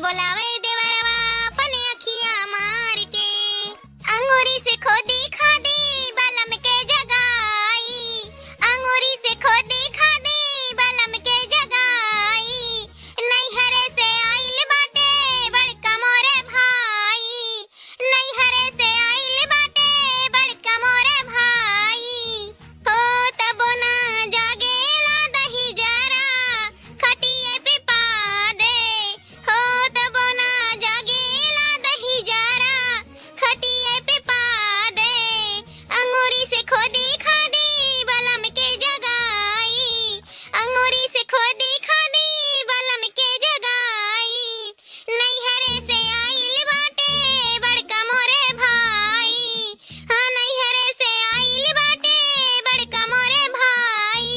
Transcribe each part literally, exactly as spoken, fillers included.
बोलावे देवरवा अपने अखिया मार के। अंगूरी से खोदी खोदी बलम के जगाई, अंगूरी से खोदी खोदी बलम के जगाई। नैहरे से आइल बाटे बड़का मोरे भाई, नैहरे से आइल बाटे बड़का मोरे भाई। हो तबो ना जागेला दही जरा, खटिए पे पादे। हो तबो ना जागेला दही जरा, खटिए पे पादे। अंगूरी से खोदी खोदी बलम के जगाई, अंगूरी से खोदी खोदी बलम के जगाई। नैहरे से आइल बाटे बड़का मोरे भाई, हाँ, नैहरे से आइल बाटे बड़का मोरे भाई।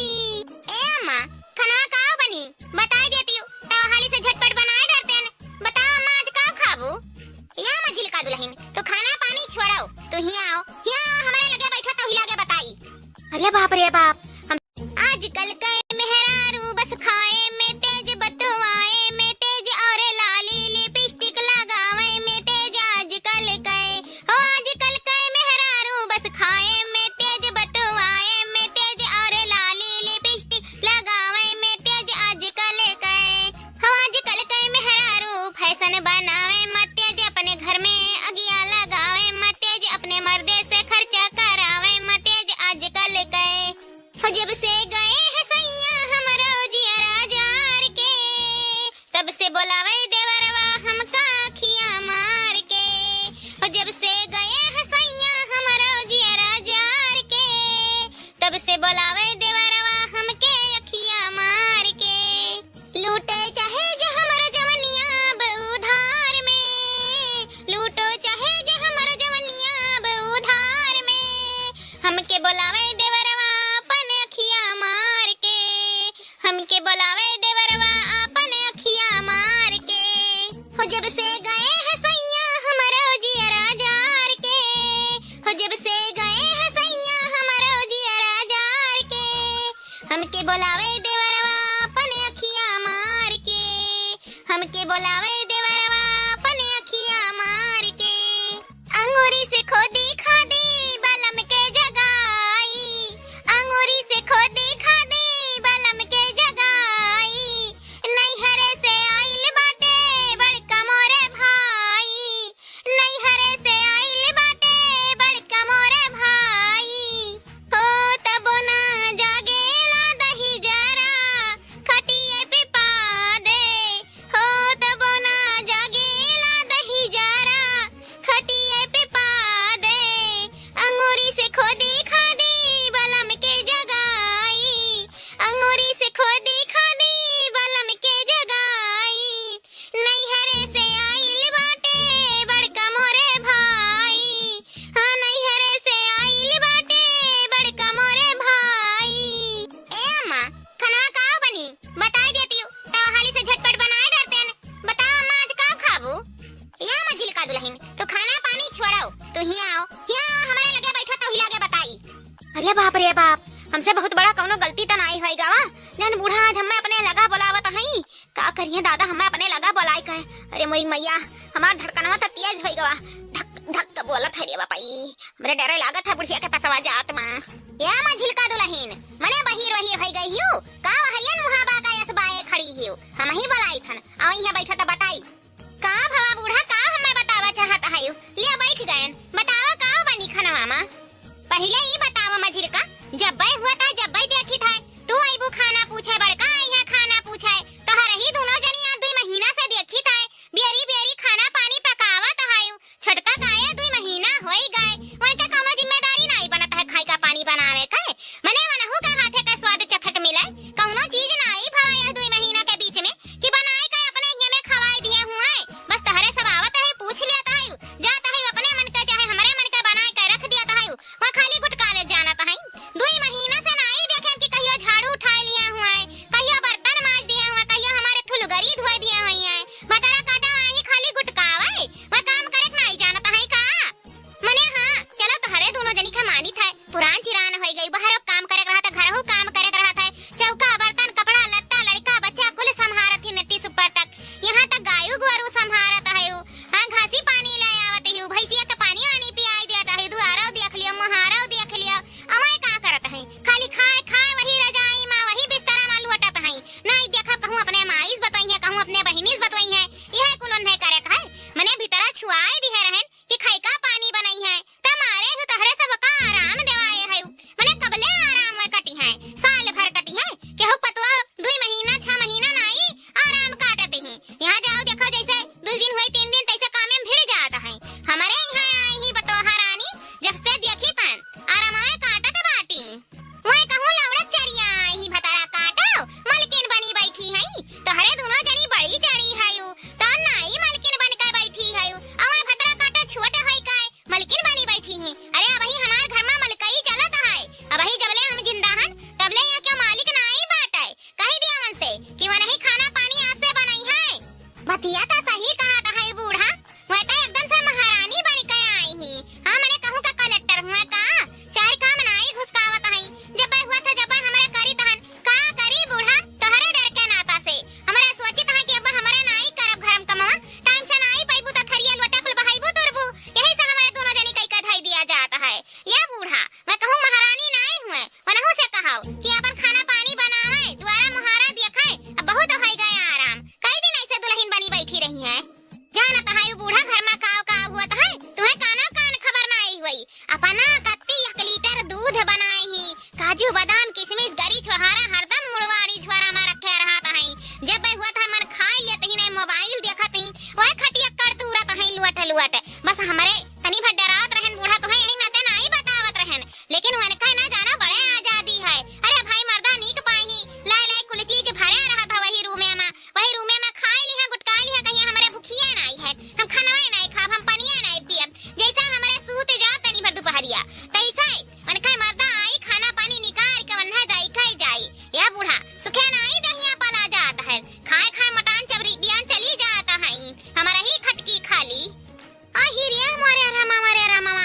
ए अम्मा, खाना का बनी? बताई देती, तो हाली से झटपट बनाए डरतेन। बताओ अम्मा, आज का खाबू? या अम्मा झिलका दुलहिन, तू खाना पानी छोड़ो, तू हियाँ आओ, हियाँ आओ, हमारे लगे बैठो, तो ही लगे बताई। अरे बाप रे बाप, हम आजकल के मेहरारू बस खाए में तेज, बतुआए में तेज, और लाली लिपस्टिक लगावे में तेज। आजकल के, हो आजकल के मेहरारू बस खाए में तेज, बतुआए में तेज, और लाली लिपस्टिक लगावे में तेज। आजकल के, हो आजकल के मेहरारू फैशन बनावे में तेज, अपने घर में अगिया लगावे में तेज, अपने मर्दे से खर्चा करावे में तेज। आजकल के हो जब से गए हैं सैया हमरो जियरा जार के, तब से बोलावे देवरवा हमका अखियाँ मार के। हो जब से गए हैं सैया हमरो जियरा जार के, तब से बोलावे देवरवा हमके अखियाँ मार के। लूटे चाहे जे हमर जवनिया अब उधार में, लूटो चाहे जे हमर जवनिया अब उधार में, हमके बोलावे देवरवा अपन अखिया मार के, हमके बोलावे देवरवा अपन अखिया मार के। हो जब से गए हैं सैया हमरो जियरा जार के, हो जब से गए हैं सैया हमरो जियरा जार के, हमके बोलावे देवरवा अपन अखिया मार के, हमके बोलावे देवरवा अपन अखिया मार के। अंगूरी से खोदी खोदी बलम के जगाई, अंगूरी से खोदी खोदी बलम के जगाई। नैहरे से आइल बाटे बड़का मोरे भाई, नैहरे से आइल बाटे बड़का मोरे भाई। हो तबो ना जागेला दही जरा, खटिए पे पादे। हो तबो ना जागेला दही जरा, खटिए पे पादे। अंगूरी से खोदी खोदी बलम के जगाई, अंगूरी से खोदी खोदी बलम के जगाई। नैहरे से आइल बाटे बड़का मोरे भाई, हाँ, नैहरे से आइल बाटे बड़का मोरे भाई। ए अम्मा, खाना का बनी? बताई देती, तो हाली से झटपट बनाए डरतेन। बताओ अम्मा, आज का खाबू? या अम्मा झिलका दुलहिन, तू खाना पानी छोड़ो, तू हियाँ आओ, हियाँ आओ, हमारे लगे बैठो, तो ही लगे बताई। अरे बाप रे बाप, हमसे बहुत बड़ा कौनो गलती त नाई होई गवा, जौन बूढ़ा आज हमें अपने लगा बोलावत हई। का करिए दादा, हमें अपने लगा बोलाई कहे। अरे मोरी मैया, हमार धड़कनवा त तेज होई गवा, धक धक बोलत है रे बापाई, हमरे डरे लागत है बुढ़िया के पसवा जात मा। या अम्मा झिलका दुलहिन, मने बहिर वहिर होई गई हियो, का वहरियन मुहा बागा यस बाए खड़ी हियो, हम ही बोलाई थन, आओ यहाँ बैठा त बताई। का भवा बूढ़ा, का हमें बतावा चाहत हयू? ले बैठ गयन, बतावा का बनी खनवा मा? पहिले ई बतावा मझिरका, जब्बे हुआ था जब्बे देखी था, तू अइबू खाना पूछे, बड़का अइहे खाना पूछे, तोहर ही दुनो जनी आज दुई महीना से देखी था, बेरी बेरी खाना पानी पकावत हयू, छोटका काहे दुई महीना होई गए, उनके कौनो जिम्मेदारी नाई बनत है खाई का पानी बनावे के, मने वनहू के हाथे का स्वाद चखक मिले, कौनो चीज नाई भवा यह दुई महीना के बीच में, कि बनाए के अपने हिये में खवाई दिए हुए। बस तहरे सब आवत है, पूछ लियत है, जात है अपने मन के चाहे हमरे मन के बनाए के रख दियत है। वहाँ खाली गुटकावे जानत है। दुई महीना से नाई बतिया त सही कहत है बूढ़ा, वै त एकदम से महारानी बन के आई ही। हाँ, मने कहूँ का कलेक्टर हुए का? चार काम नाई घुसकावत हई, जब हुआ था जब हमरे करी तहन का करी बूढ़ा, तोहरे डर के नाता से। हमरे सोचित है कि अब हमरे नाई करब घरम कमवा, टाइम से नाई पैबू त थरिया लोटा कुल बहाइबू तुरबू, यही से हमरे दोनों जनी कई के धई दिया जात है। या बूढ़ा, मैं कहूँ महारानी नाई हुए, वनहु से कहव कि अपन खाना पानी बनावे, दुआरा मुहारा देखे, अब बहुत होइ गए आराम। कई दिन ऐसे दुलहिन बनी बैठी रही है। जानत है बूढ़ा घर मा काव काव हुअत है, तुहे कानो कान खबर नाई हुई। अपना कत्ती एक लीटर दूध बनाए ही, काजू बादाम किशमिश गरी छोहारा हरदम मुड़वाड़ी झोरा मा रखे रहत है। जब हुअत है मन खाए लेत ही नहीं मोबाइल देखत ही, वह खटिया कर तुरत है लुअट लुअट। बस हमरे तनी भर डरावत रहन बूढ़ा, तुहे यही नाते नाई बतावत रहन, लेकिन वनका ना जाना बड़े आजादी है। अरे भाई मर्दा नीक पाई ही, लाए लाए कुल चीज भरे रहत है वही रूमे मा, वही रूमे मा खाए लिहा गुटकाए लिहा, कहिया हमरे भुखिया नाई है, हम खनवे नाई खाब, हम पनिया नाई पियब, जैसे हमरे सूत जाब तनी भर दुपहरिया, तैसे वनका मर्दा आई खाना पानी निकाल के वन्हे दई खाई जाई। या बूढ़ा सुखे नाई दहिया पला जात है, खाए खाए मटान चबरी बियान चली जात है, हमरा ही खटकी खाली। अहि रे मोरे रामा, मोरे रामा,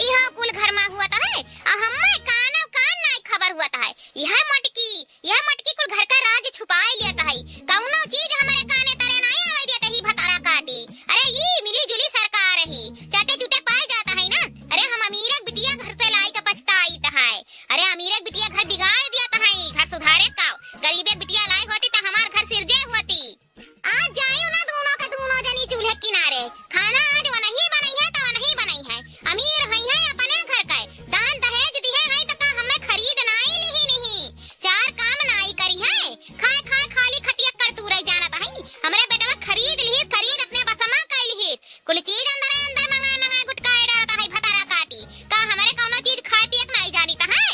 इहो कुल घर मा हुअत है, आ हम्मे कानो कान नाई खबर हुअत है। यह मटकी, यह मटकी कुल घर का राज छुपाए लेत है। कौनो चीज हमरे काने तरे नाई आवे देत ही भतारा काटी। अरे ई मिली जुली सरकार ही, चाटे चुटे पाए जात है ना। अरे हम अमीरे बिटिया घर से लाई के पछताइत है। अरे अमीरे बिटिया घर बिगाड़ दियत है, घर सुधारे का। गरीबे बिटिया लाई होती त हमार घर सिरजे होती। आज जाइयो ना दोनों के दोनों जनी चूल्हे किनारे। खाना आज वनही बनई है त वनही बनई है। अमीर होई है अपने घर के। दान दहेज दिहे है त का हमें खरीद नाई लिही नहीं। चार काम नाई करी है। खाए खाए खाली खटिया कर तू रह जानत है। हमरे बेटवा खरीद लिहिस, खरीद अपने बसमा कर लिहिस। कुल चीज अंदर अंदर मंगाए मंगाए गुटकाए डालत है भतारा काटी। का हमरे कौनो चीज खाए पिए के नाई जानित है?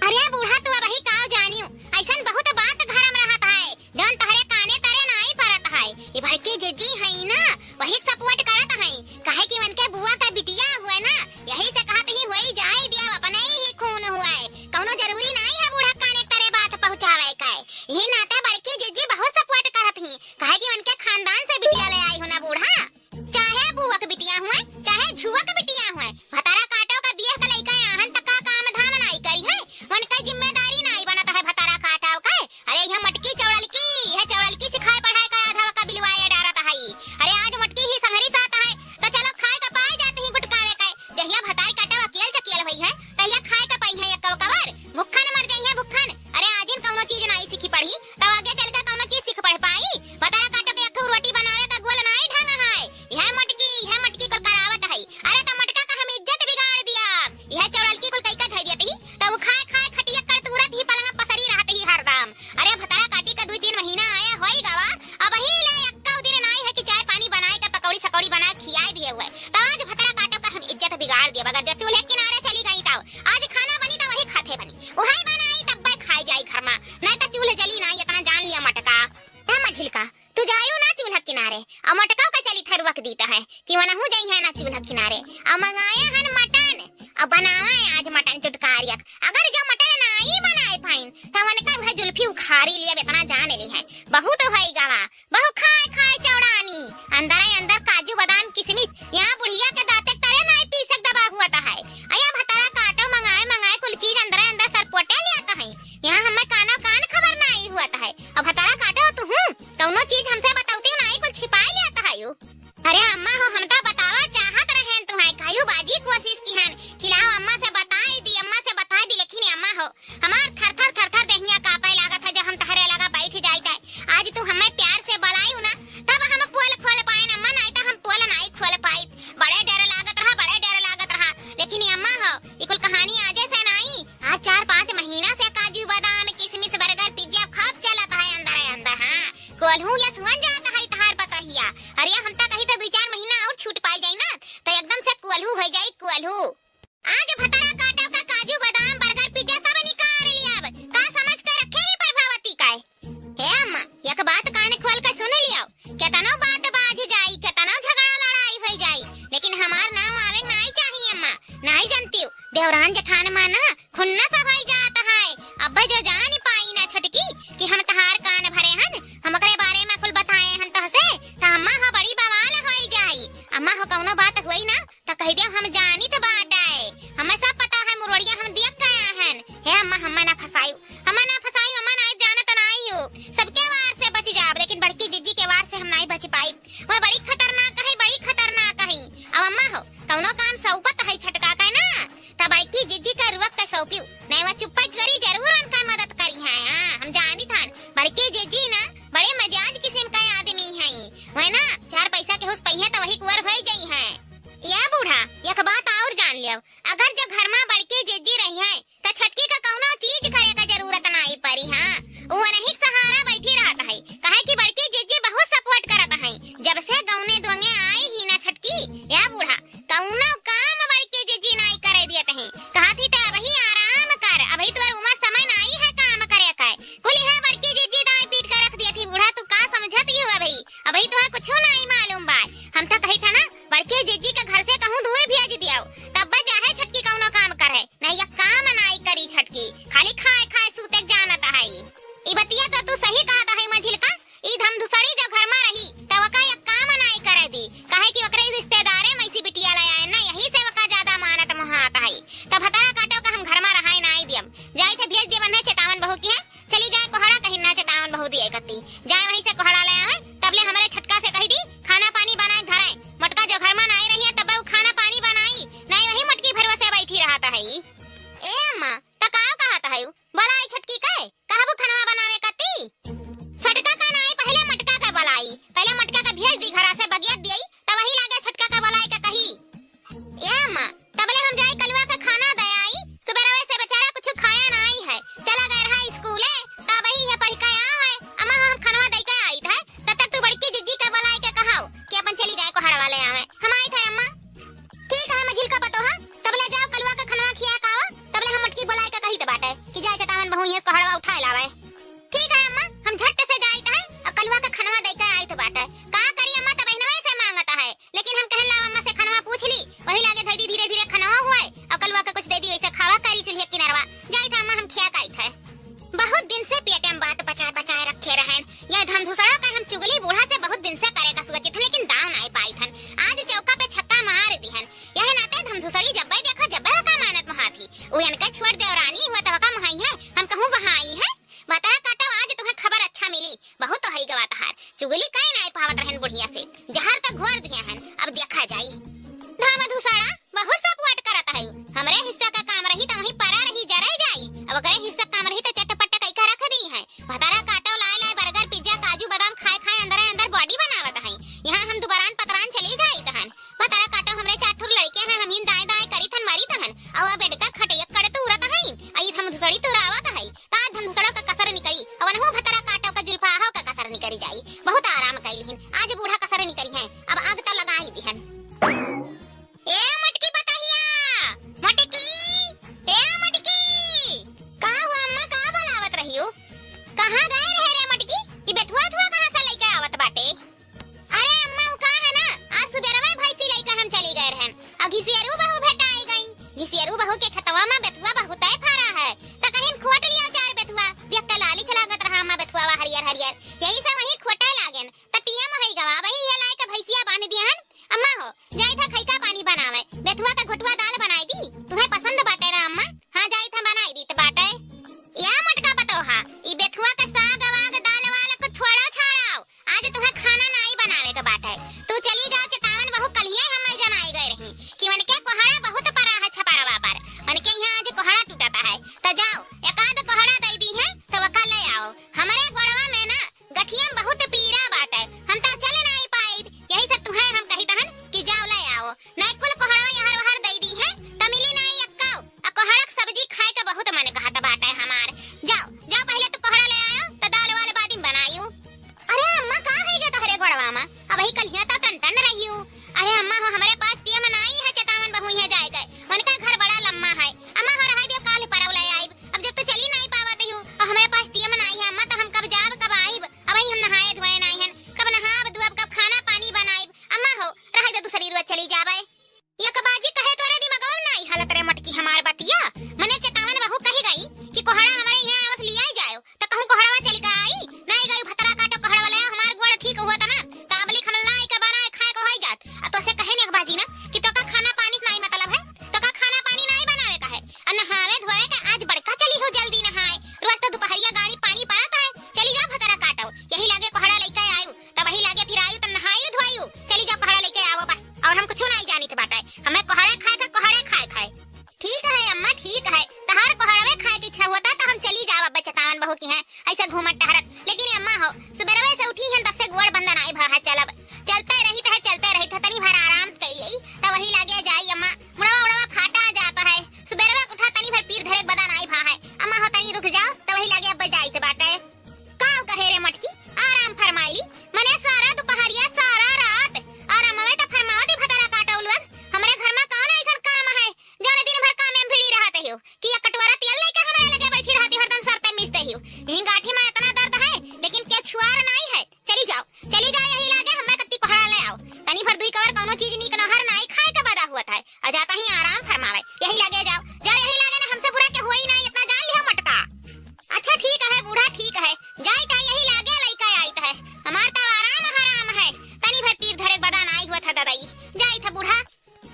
अरे बूढ़ा, तू अबही काव जानियो, ऐसन बहुत बात घरम रहत है, जौन तहरे काने तरे नाई परत है। ई बड़की जिज्जी हई ना, वही सपोर्ट करत हई, काहे कि उनके बुआ का बिटिया हुए ना, यही से कहत ही होई जाए दिया, अपने ही खून हुए। कौनो जरूरी नाई है बूढ़ा काने तरे बात पहुँचावे के। यही नाते बड़की जिज्जी बहुत सपोर्ट करत ही, काहे कि उनके खानदान से बिटिया ले आई हो ना बूढ़ा। चाहे बुआ के बिटिया हुए, चाहे झुआ के बिटिया हुए, भतारा काटो का बियाह का लइका आहन त का काम धाम नाई करी है, उनका जिम्मेदारी नाई बनत है भतारा काटो का। अरे यह मटकी चौड़लकी, यह चौड़लकी सिखाए पढ़ाए का आधा का बिलवाए डारत है। अरे आज मटकी ही संहरी साथ है, त चलो खाए का पाए जात ही गुटकावे का। जहिया भतार काटो अकेल चकेल हुई है, तहिया खाए का पाई है एक कवर, भुक्खन मर जाई है भुक्खन। अरे आजिन कौनो चीज नाई सीखी पढ़ी, तब आगे चल के कौनो चीज सीख पढ़ पाई। भतारा काटो के एक ठो रोटी बनावे का गोल नाई ढंग है। यह मटकी, यह मटकी कुल करावत है। अरे त मटका का हम इज्जत बिगाड़ दिया। यह चौड़लकी कुल कई का धई दिया तही। तब खाए खाए खटिया कर तुरत ही पलंग पसरी रहत ही हरदम। अरे भतारा काटी का दुई तीन महीना आया होई गवा। अबही ले एक्को दिन नाई है कि चाय पानी बनाए के पकौड़ी सकौड़ी बना के खियाए दिए हुए। त आज भतारा काटो का हम इज्जत बिगाड़ दिया। अगर जो चूल्हे किनारे चली गई तब आज खाना बनी त वही खाते बनी। वही बनाई तब्बे खाए जाई घर मा। नहीं त चूल्हे जली नाई, इतना जान लिया मटका। ए मझिलका, तू जायू ना चूल्हा किनारे, अउ मटकाओ का चली थरुआ के दीता है कि वनहू जइहैं ना चूल्हा किनारे। अउ मंगाए हन मटन, अउ बनावे आज मटन चुटकारियक। अगर जो मटन नाई बनाए पाइन, त वनका उहे जुल्फी उखाड़ी लिया, इतना जान ली है। बहुत होई गवा, बहु खाए खाए चौड़ानी, अंदर अंदर काजू बादाम किशमिश, यहाँ बुढ़िया के दांते तरे नाई पीसक दबा हुआ त है। अया भतारा काटो मंगाए मंगाए कुल चीज अंदर अंदर सरपोटे लिया त है। यहाँ हमें कानो कान खबर नाई हुआ त है। अब भतारा काटो तू हूँ, कौनो चीज हमसे बतौती नाई, कुल छिपाई लेत हयू। अरे अम्मा हो, हम तो बतावा चाहत रहेन तुहाई, कयू बाजी कोशिश किहन कि लाओ अम्मा से बताई दी, अम्मा से बताई दी, लेकिन अम्मा हो, हमार थर थर थर थर देहिया कापे लागत है, जब हम तहरे लगा बैठ जाइत है। आज तू हमें प्यार से बुलायू ना, तब हम पोल खोल पाएन अम्मा, नाई तो हम पोल नाई खोल पाइत। बड़े डर लागत रहा, बड़े डर लागत रहा, लेकिन अम्मा हो, ई कुल कहानी आजे से नाई, आज चार पाँच महीना से काजू बादाम किशमिश बर्गर पिज्जा खूब चलत है अंदर अंदर। हाँ, कोल्हू ये सुअन जात है तहार बतहिया। अरे हम त कही त दुई चार महीना और छूट पाई जाई ना, त एकदम से कोल्हू हो जाई कोल्हू। आज भतारा काटब का काजू बादाम बर्गर पिज्जा सब निकाल लियाब, का समझ के रखे ही प्रभावती का। हे अम्मा, एक बात कान खोल के सुन लियो, केतनो बात बाझ जाई, केतनो झगड़ा लड़ाई हो जाई, लेकिन हमार नाम आवे नाई चाहिए अम्मा। नाई जानती हो, देवरान जेठान मा ना खुन्नस होइ जात है। अब्बे जो जान पाई ना छोटकी कि हम तहार कान भरे हन, हम ओकरे बारे मा कुल बताए हन तहसे, त अम्मा छिपाई। वह बड़ी खतरनाक है, बड़ी खतरनाक है। अब अम्मा हो, कौनो काम सौंपत है छोटका का ना, त बड़की जिज्जी का रुअक के सौंपियो, नहीं वह चुप्पा चोरी जरूर उनका मदद करिहैं। हाँ, हम जानित हन, बड़की जिज्जी ना बड़े मिजाज किस्म का आदमी है। वह ना चार पैसा के हुस पइहैं त वही कुंवर होइ जइहैं। ए बूढ़ा, एक बात और जान लेव, अगर जो घर मा बड़की जिज्जी रहिहैं, त छोटकी का कौनो चीज करे का जरूरत नाई परी। हाँ, उ उनही के सहारा बैठी रहत है, काहे कि बड़की जिज्जी बहुत support करत है। जब से गौने दोंगे आई ही ना छोटकी, ए बूढ़ा, कौनो काम बड़की जिज्जी नाई करे दियत है। कहत ही त अबही आराम कर, अबही तोर उमर समय नाई है काम करे का। कुल है बड़की जिज्जी दाई पीट के रख दियत ही। बूढ़ा, तू का समझत ही हो अबही? अबही तोहे कुछो नाई मालूम बा। हम त कहित है ना, बड़की जिज्जी के घर से कहूँ दूर भेज दियाओ, तब चाहे छोटकी कौनो काम करे। नहीं, एक काम नाई करी छोटकी, खाली खाए खाए सूते के जानत है। ई बतिया त तू सही कहत है मझिलका। ई धमधुसड़ी जो घर मा रही, त ओका एक काम नाई करे दी, काहे कि ओकरे रिश्तेदारे मा इसी बिटिया ले आए ना, यही से ओका ज्यादा मानत मोहात है। त भतरा काटो का हम घर मा रहाई नाई दियम, जाई थे भेज दियम अन्हे चेतावन बहू किहाँ, चली जाए कोहड़ा कहीं ना चेतावन बहू दिए कती, जाए वहीं से कोहड़ा ले आवे, तबले हमरे छोटका से कही दी खाना पानी बनाए धरे, मोटका जो घर मा नाई रही है तब उ खाना पानी बनाई, नहीं वही मोटकी भरोसे बैठी रहत है। ए अम्मा, त का कहत है? बोलाई छोटकी के, कहबू खनवा बनावे कती? छोटका का नाई, पहले मोटका के बोलाई, पहले मोटका के भेज दी घरा से, बगियत दियई, त वही लागे छोटका के बोलाई के कही। ए अम्मा, तबले हम जाई कलुआ के खाना दे आई, सुबेरवे से बेचारा कुछ खाया नाई है, चला गए रहा स्कूले, त वही है पढ़ के आ है। अम्मा, हम खनवा दे के आई थे, तब तक तू बड़की जिज्जी के बोलाई के कहाओ कि अपन चली जाए कोहड़वा ले आवे, हम आई थे अम्मा। ठीक है मझिलका पतोहा, तबले जाओ कलुआ के खनवा खिया के आओ, तबले हम मोटकी बोलाई के कहित बाटे कि जाए चेतावन बहू इहाँ से कोहड़वा उठाए लावे। ठीक है अम्मा, हम झट से जाइत है और कलुआ के खनवा दे के आइत बाटे। का करी अम्मा, त बहनवे से मांगत है, लेकिन हम कहन लाव अम्मा से खनवा पूछ ली, वही लागे धई दी धीरे धीरे खनवा हुए और कलुआ के कुछ दे दी, वैसे खावा करी चूल्हे किनरवा। जाइत है अम्मा, हम खिया के आइत है। बहुत दिन से पेटे में बात बचाए बचाए रखे रहन। यह धमधुसड़ा का हम चुगली बूढ़ा से बहुत दिन से करे का सोचित हन, लेकिन दाव नाई पाइत हन। आज चौका पे छक्का मार दिहन। यह नाते धमधुसड़ी जब्बे देखो जब्बे ओका मानत मोहात ही। उ इनके छोड़ देवरानी हुआ त ओका मोहाई है, हम कहूँ बहाई है। भतरा काटो, आज तुम्हें खबर अच्छा मिली, बहुत तो हई गवा तहार। चुगली कई नाई पावत रहन बुढ़िया से, जहर त घोर दिए हन, अब देखा जाई। धमधुसड़ा बहुत support करत है। हमरे हिस्सा का काम रही त वहीं परा रही, जरे जाई। अब ओकरे हिस्सा का काम रही त चटपट कई के रख दी है। भतरा काटो लाए लाए burger, pizza, काजू, बादाम खाए खाए अंदरे अंदर body बनावत है। यहाँ हम दुबरान पतरान चली जाइत हन। भतरा काटो हमरे चार ठुर लड़के हैं, हम हिन दाएं दाएं करी थन मरी तहन। और अब बेड का खटिया कड़ तूरत है। आई धमधुसड़ी तुरावत है। का धमधुसड़ो का कसर निकरी। अवन हो भतरा काटो का जुल्फाहो का कसर निकरी जाई। बहुत आराम कैली हिन। आज बूढ़ा कसर निकरी हैं। अब आग तो लगा ही दिहन। ए मटकी पतोहिया, मटकी, ए मटकी। का हुआ अम्मा, का बोलावत रहियो? कहाँ गए रहे रे मटकी? ई बेथुआ थुआ कहाँ से लइके आवत बाटे? अरे अम्मा, उ का है ना, आज सुबेरवे भैंसी लइके हम चली गए रहन, और घिसियरू बहू भेटाई गई। घिसियरू बहू के खेतवा में बेथुआ बहुते फरा है, त कहिन खोट लिया चार बेथुआ। देख के लाली चलागत रहा अम्मा बेथुआ हरियर हरियर, यही से वही खोटे लागेन। त टीएम होई गवा, वही ये लाए के भैंसिया बांध दिया हन। अम्मा हो, जाई था खैका पानी बनावे, बेथुआ का घोटुआ दाल बनाई दी, तुम्हें पसंद बाटे ना अम्मा? हाँ, जाई था बनाई दी त बाटे। या मटका पतोहा, ई बेथुआ के साग वाग दाल वाल को छोड़ो छाड़ाओ, आज तुम्हें खाना नाई बनावे के बाटे। तू चली जाओ चेतावन बहू, कलिए हम जनाई गए रही कि उनके कोहड़ा बहुत परा है छपरवा पर, उनके यहाँ आज कोहड़ा टूटता है, त जाओ एक आध कोहड़ा दे दी है त वका ले आओ। हमरे गोड़वा में ना गठिया में बहुत पीरा बाटे, हम त चल नाई पाई, यही से तुहें हम कही तहन कि जाओ ले आओ। चलते रहित है, चलते रहित है, तनी भर आराम कइ लेई, त वही लागे जाई अम्मा, मुड़वा उड़वा फाटा जात है, सुबेरवा उठा तनी भर पीर धरे बदा नाई भा है, अम्मा हो तनी रुक जाओ, त वही लागे अब जाइत बाटे। का कहे रे मटकी, आराम फरमाइली, मने सारा दुपहरिया, सारा रात आराम में त फरमावत ही भतरा काटो लोग। हमरे घर में कौन ऐसन काम है, जौन दिन भर काम में भिड़ी रहत हियो, कि एक कटोरा तेल लेके हमरे लगे बैठी रहती, हरदम सर पे मिसते हियो। यही गांठी में इतना दर्द है, लेकिन के छुआर नाई है। चली जाओ, चली जाओ, यही लागे हमें कत्ती कोहड़ा ले आओ। तनी भर दुई कवर कौनो चीज नीक नहर नाई खाए के बदा हुआ था, और जाता ही आराम फरमावे। यही लागे जाओ, जाओ, यही लागे ना, हमसे बुरा के हुआ ही नाई, इतना जान लिया मटका। अच्छा ठीक है बूढ़ा, ठीक है, जाइत है, यही लागे लइका आइत है, हमार त आराम हराम है, तनी भर पीर धरे बदा नाई हुआ था ददाई, जाइत है बूढ़ा।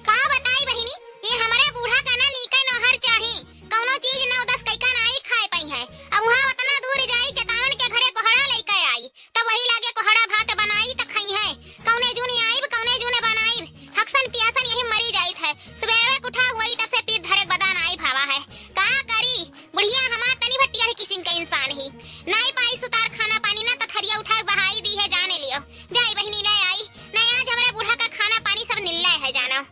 का बताई बहिनी, ये हमरे बूढ़ा का ना नीके नौहर चाही, कौनो चीज नौ दस कइका नाई खाए पाई है। अब वहाँ उतना दूर जाई, चेतावन के घरे कोहड़ा लइके आई, तब वही लागे कोहड़ा भात बनाई त खाई है। कौने जूने आइब, कौने जूने बनाइब, हकसन पियासन यही मरी जाइत है। सुबेरे उठा हुई तब से पीर धरे बदा नाई भावा है। का करी, बुढ़िया हमार तनी भर टेढ़ किसिम के इंसान ही। नाई पाई सुतार खाना पानी ना त थरिया उठा के बहाई दी है, जाने लियो। जाई बहिनी, ले आई, नहीं आज हमरे बूढ़ा का खाना पानी सब निल्ला है, जानो।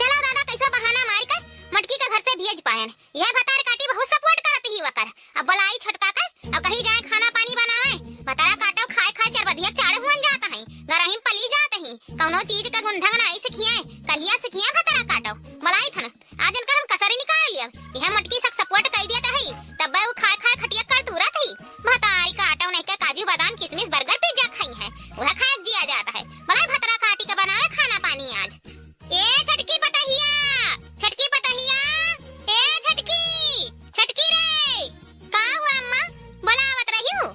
चलो दादा, कैसा बहाना मार के मटकी का घर से भेज पायन। यह भतार काटी बहुत support करत ही वकर। अब बुलाई छोटका का, अब कहीं जाए खाना पानी बनाए। भतारा काटो खाए खाए चार बधिया चाड़े हुअन जात ही, गरहिम पली जात ही, कौनो चीज का गुंधंग नाई सिखिए, कहिया सिखिए भतारा काटो। बुलाई थन, आज इनका हम कसर निकाल लिया। यह मटकी सक support कर दिया तो है, तब वो खाए खाए खटिया कर तुरत ही। भतारी काटो नहीं के काजू बादाम किशमिश बर्गर पिज्जा खाई है, वह खाए जिया जाता है। बुलाई भतारा काटी का बनावे खाना पानी आज। ए छटकी पतहिया, छटकी पतहिया, ए छटकी, छटकी रे। का हुआ अम्मा, बोलावत रही हो?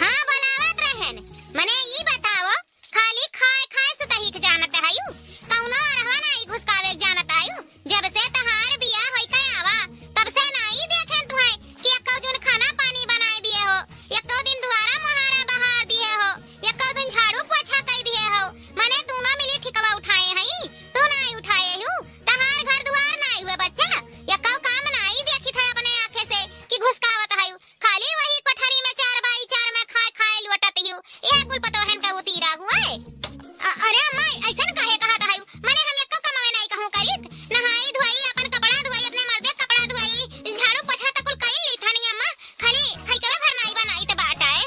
हाँ बोलावत रहन। मने ई बताओ, खाली खाए खाए सुतही के जानत हयू, कौनो अरहवा नाई घुसकावे के जानत हयू? जब से तहार बियाह होई के आवा, तब से नाई देखेन तुहै कि एक्को जून खाना पानी बनाए दिए हो, एक्को दिन दुआरा मुहारा बहार दिए हो, एक्को दिन झाड़ू पोछा कई दिए हो। मने दूनो मिली ठिकवा उठाए हई, तू नाई उठाए हू। तहार घर दुआर नाई हुए बच्चा, एक्को काम नाई देखित है अपने आँखे से कि घुसकावत हयू। खाली वही कोठरी में चार बाई चार में खाए खाए लुटत हियो। यह कुल पतोहन का उतीरा हुआ है। अ-, अरे अम्मा, ऐसन काहे कहत हयू? मने हम एक्को कमावे नाई कहूँ करित। नहाई धोई, अपन कपड़ा धोई, अपने मर्दे कपड़ा धोई, झाड़ू पोछा त कुल कई ली थानी अम्मा। खाली खैकवे भर नाई बनाई त बाटा है।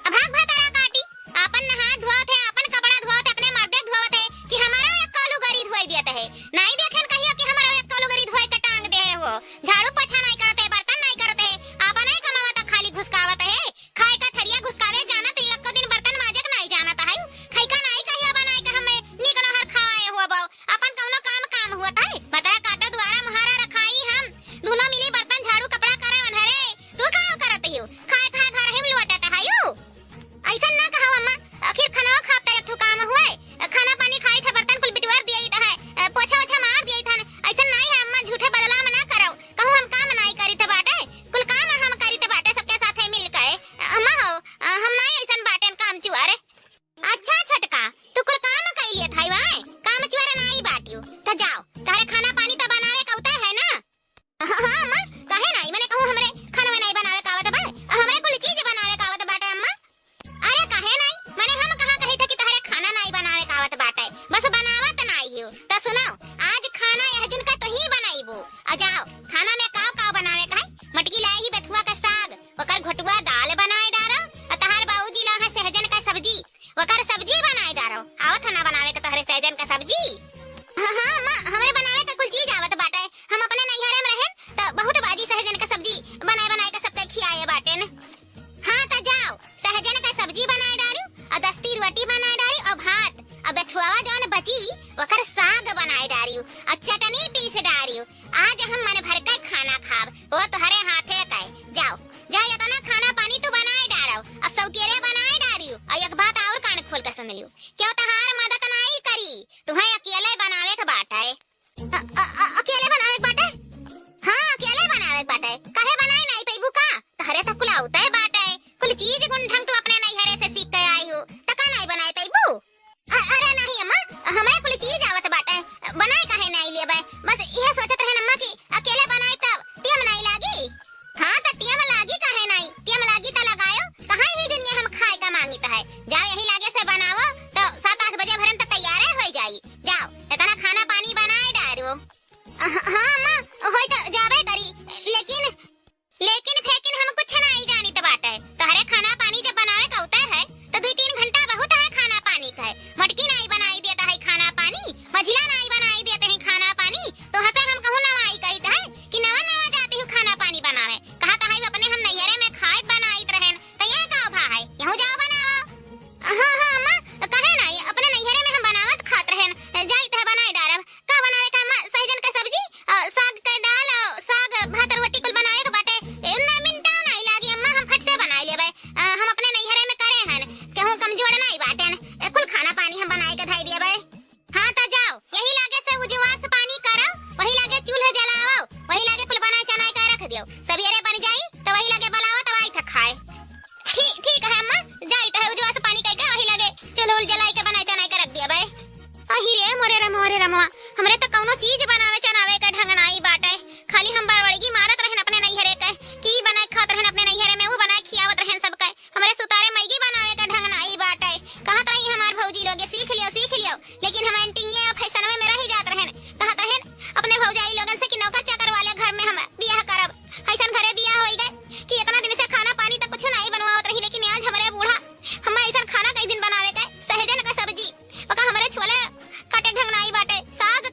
अब भाग भतारा काटी, अपन नहा धोवत है, अपन कपड़ा धोवत है, अपने मर्दे धोवत है कि हमारा एक्को लुगरी धोई दियत है। नाई देखेन कहियो कि हमारा एक्को लुगरी धोई के टांग दे हो। झाड़ू पोछा नाई करत है, बर्तन नाई करत है, आपन ही कमावत है, खाली घुसकावत है। खाए का थरिया घुसकावे जानत है, एक्को दिन बर्तन माजे के नाई जानत है। खैका नाई कहियो बनाए के हमें नीक नहर खवाए हुआ बाऊ। अपन कौनो काम काम हुआ था? भतारा काटो दुआरा मुहारा रखाई हम। दूनो मिली बर्तन झाड़ू कपड़ा करे ओन्हरे। तू का करत हियो? खाए खाए घर हिम लुटत हयू। ऐसन ना कहो अम्मा, आखिर खाना खाब त एक ठो काम हुए। खाना पानी खाई था, बर्तन कुल बिटुआर दिए था, पोछा ओछा मार दिए था। ऐसन नाई है अम्मा, झूठे बदनाम ना करो। कहूँ हम काम नाई करी थे बाटे, कुल काम हम करी थे बाटे सबके साथ है मिल के। अम्मा हो, हम नाई ऐसन बाटे काम चुआरे। अच्छा छोटका, तू कुल काम कई लिए था वाए, काम चुआरे नाई बाटियो। त जाओ, तहरे खाना पानी त बनावे का उता है ना? हाँ, हाँ, अम्मा, काहे नाई? मने कहूँ हमरे खाना नाई बनावे का आवत बा? हमरे कुल चीज बनावे का आवत बाटे, अम्मा। अरे काहे नाई? मने हम कहाँ कही थे कि तहरे खाना नाई बनावे का आवत बाटे? बस बनावत नाई हियो। त सुनो, आज खाना यह जिनका तो ही बनाईबो। आ जाओ, खाना में काव काव बनावे का है? मटकी लाई ही बथुआ का साग, ओकर घोटुआ दाल बनाए डारो, आ तहार बाबूजी ला है सहजन का सब्जी, ओकर सब्जी बनाए डारो। आवत है ना बनावे के तोहरे सहजन का सब्जी? हाँ, हाँ, अम्मा, हमरे बनावे के कुल चीज आवत बाटे। हम अपने नैहरे में रहेन, त बहुत बाजी सहजन का सब्जी बनाए, बनाए के सबके खियाए बाटेन। हाँ, त जाओ, सहजन का सब्जी बनाए डारियो, और दस्ती रोटी बनाए डारियो, और भात, और बेथुआवा जौन बची, ओकर साग बनाए डारियो, और चटनी पीस डारियो। आज हम मन भर के खाना खाब, वो तोहरे हाथे के। जाओ, जा, इतना खाना पानी तू बनाए डारो, और सौकेरे बनाए डारियो, और एक बात और कान खोल के सुन लियो, क्यों तहार मदद नाई करी, तुहें अकेले बनावे के बाटे। अ-, अ-, अ-, अकेले बनावे के बाटे? हाँ, अकेले बनावे के बाटे। काहे बनाए नाई पैबू का? तहरे त कुल आवते बाटे, कुल चीज गुण ढंग तू अपने नैहरे से सीख के आई हो, त का नाई बनाए पैबू? अ-, अरे नहीं अम्मा, हमें कुल चीज आवत बाटे, बनाए काहे नाई लेबे? बस इहे सोचत रहन अम्मा कि अकेले बनाए तब टेम नाई लागी। हाँ, त टेम लागी काहे नाई? टेम लागी त लगायो, कहाँ ही दुनिया हम खाए का मांगित है? जाओ यही लागे से बनाओ, अम्मा, हमरे त कउनो चीज बनावे चनावे के ढंग नाई बाटे। खाली हम बड़बड़गी मारत रहेन अपने नैहरे के, कि ई बनाए खात रहेन अपने नैहरे में, ऊ बनाए खियावत रहेन सबके। हमरे सुतारे मैगी बनावे के ढंग नाई बाटे। कहत रही हमार भौजी लोग, "सीख लियो, सीख लियो," लेकिन हम एंटिंगे और फैशनवे में रही जात रहेन। कहत रहेन अपने भौजाई लोगन से कि नौकर चाकर वाले घर में हम बियाह करब। ऐसन घरे बियाह होई गए कि इतना दिन से खाना पानी तक कुछ नाई बनवावत रही, लेकिन आज हमरे बूढ़ा हमें ऐसन खाना कई दिन बनावे के, सहजन का सब्जी, ओका हमरे छुअले काटे ढंग नाई बाटे, साग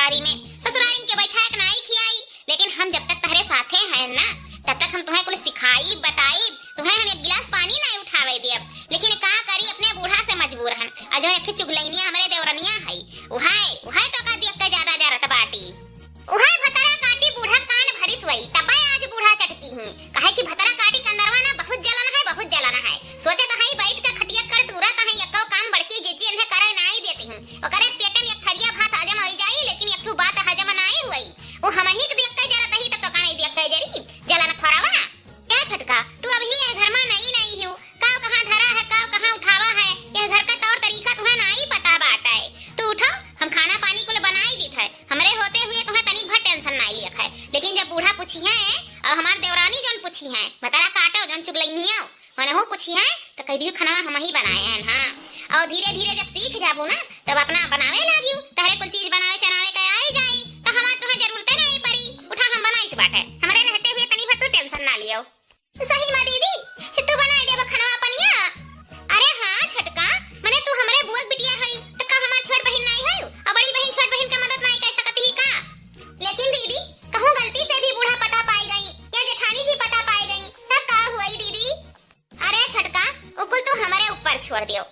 ससुरारी में, ससुरारी के बैठाए के नाई खियाई, लेकिन हम जब तक तहरे साथे हैं ना, तब तक हम तुहें कुल सिखाई, बताई, तुहें हम एक गिलास पानी नाई उठावे दियब। लेकिन का करी, अपने बूढ़ा से मजबूर हन। आ जो एक ठे चुगलैनिया हमरे देवरनिया है, उहै, उहै तो का देख के ज्यादा जरत बाटी। उहै भतरा काटी बूढ़ा कान भरिस वई, तबै आज बूढ़ा चटकी ही। काहे कि भतरा काटी कंदरवा ना बहुत जलन है, बहुत जलन है। सोचत हई बैठ के खटिया कर दूरत हई, एको काम बड़की जीजी इन्हें करे नाई देती ही। ओकरे पेट में एक थरिया भात हजम होई जाई, लेकिन एक ठो बात हजम नाई हुई। वो हमही के देख के जरत ही, तब तो का नाई देख के जरी, जलन खोरवा। ए छोटका, तू अबही ए घर मा नई नई हिउ, काव कहाँ धरा है, काव कहाँ उठावा है, ए घर का तौर तरीका तुहें नाई पता बाटे। तू उठो, हम खाना पानी कुल बनाई दीत है, हमरे होते हुए तुहें तनिक भर tension नाई लियक है। लेकिन जब बूढ़ा पूछिहैं, और हमार देवरानी जौन पूछिहैं, भतरा काटो जौन चुगलैनियो, वनहु पूछिहैं, तो कह दियो खाना हमही बनाए हैं, हाँ। और धीरे धीरे जब सीख जाबू ना, तब अपना बनावे लागियो, तहरे कुल चीज बनावे चनावे के आई जाई, तो हमार तुहें जरूरते नाई परी। उठा, हम बनाइत बाटे, हमरे रहते हुए तनी भर तू tension ना लियो। सही मा दीदी, तू बनाई देबो खनवा पनिया? अरे हाँ छोटका, मने तू हमरे बुआ के बिटिया हई, त का हमार छोट बहिन नाई हई? और बड़ी बहिन छोट बहिन के मदद नाई कर सकत ही का? लेकिन दीदी, कहूँ गलती से भी बूढ़ा पता पाई गई या जेठानी जी पता पाई गई, तब का हुई दीदी? अरे छोटका, उ कुल तू हमरे ऊपर छोड़ दियो।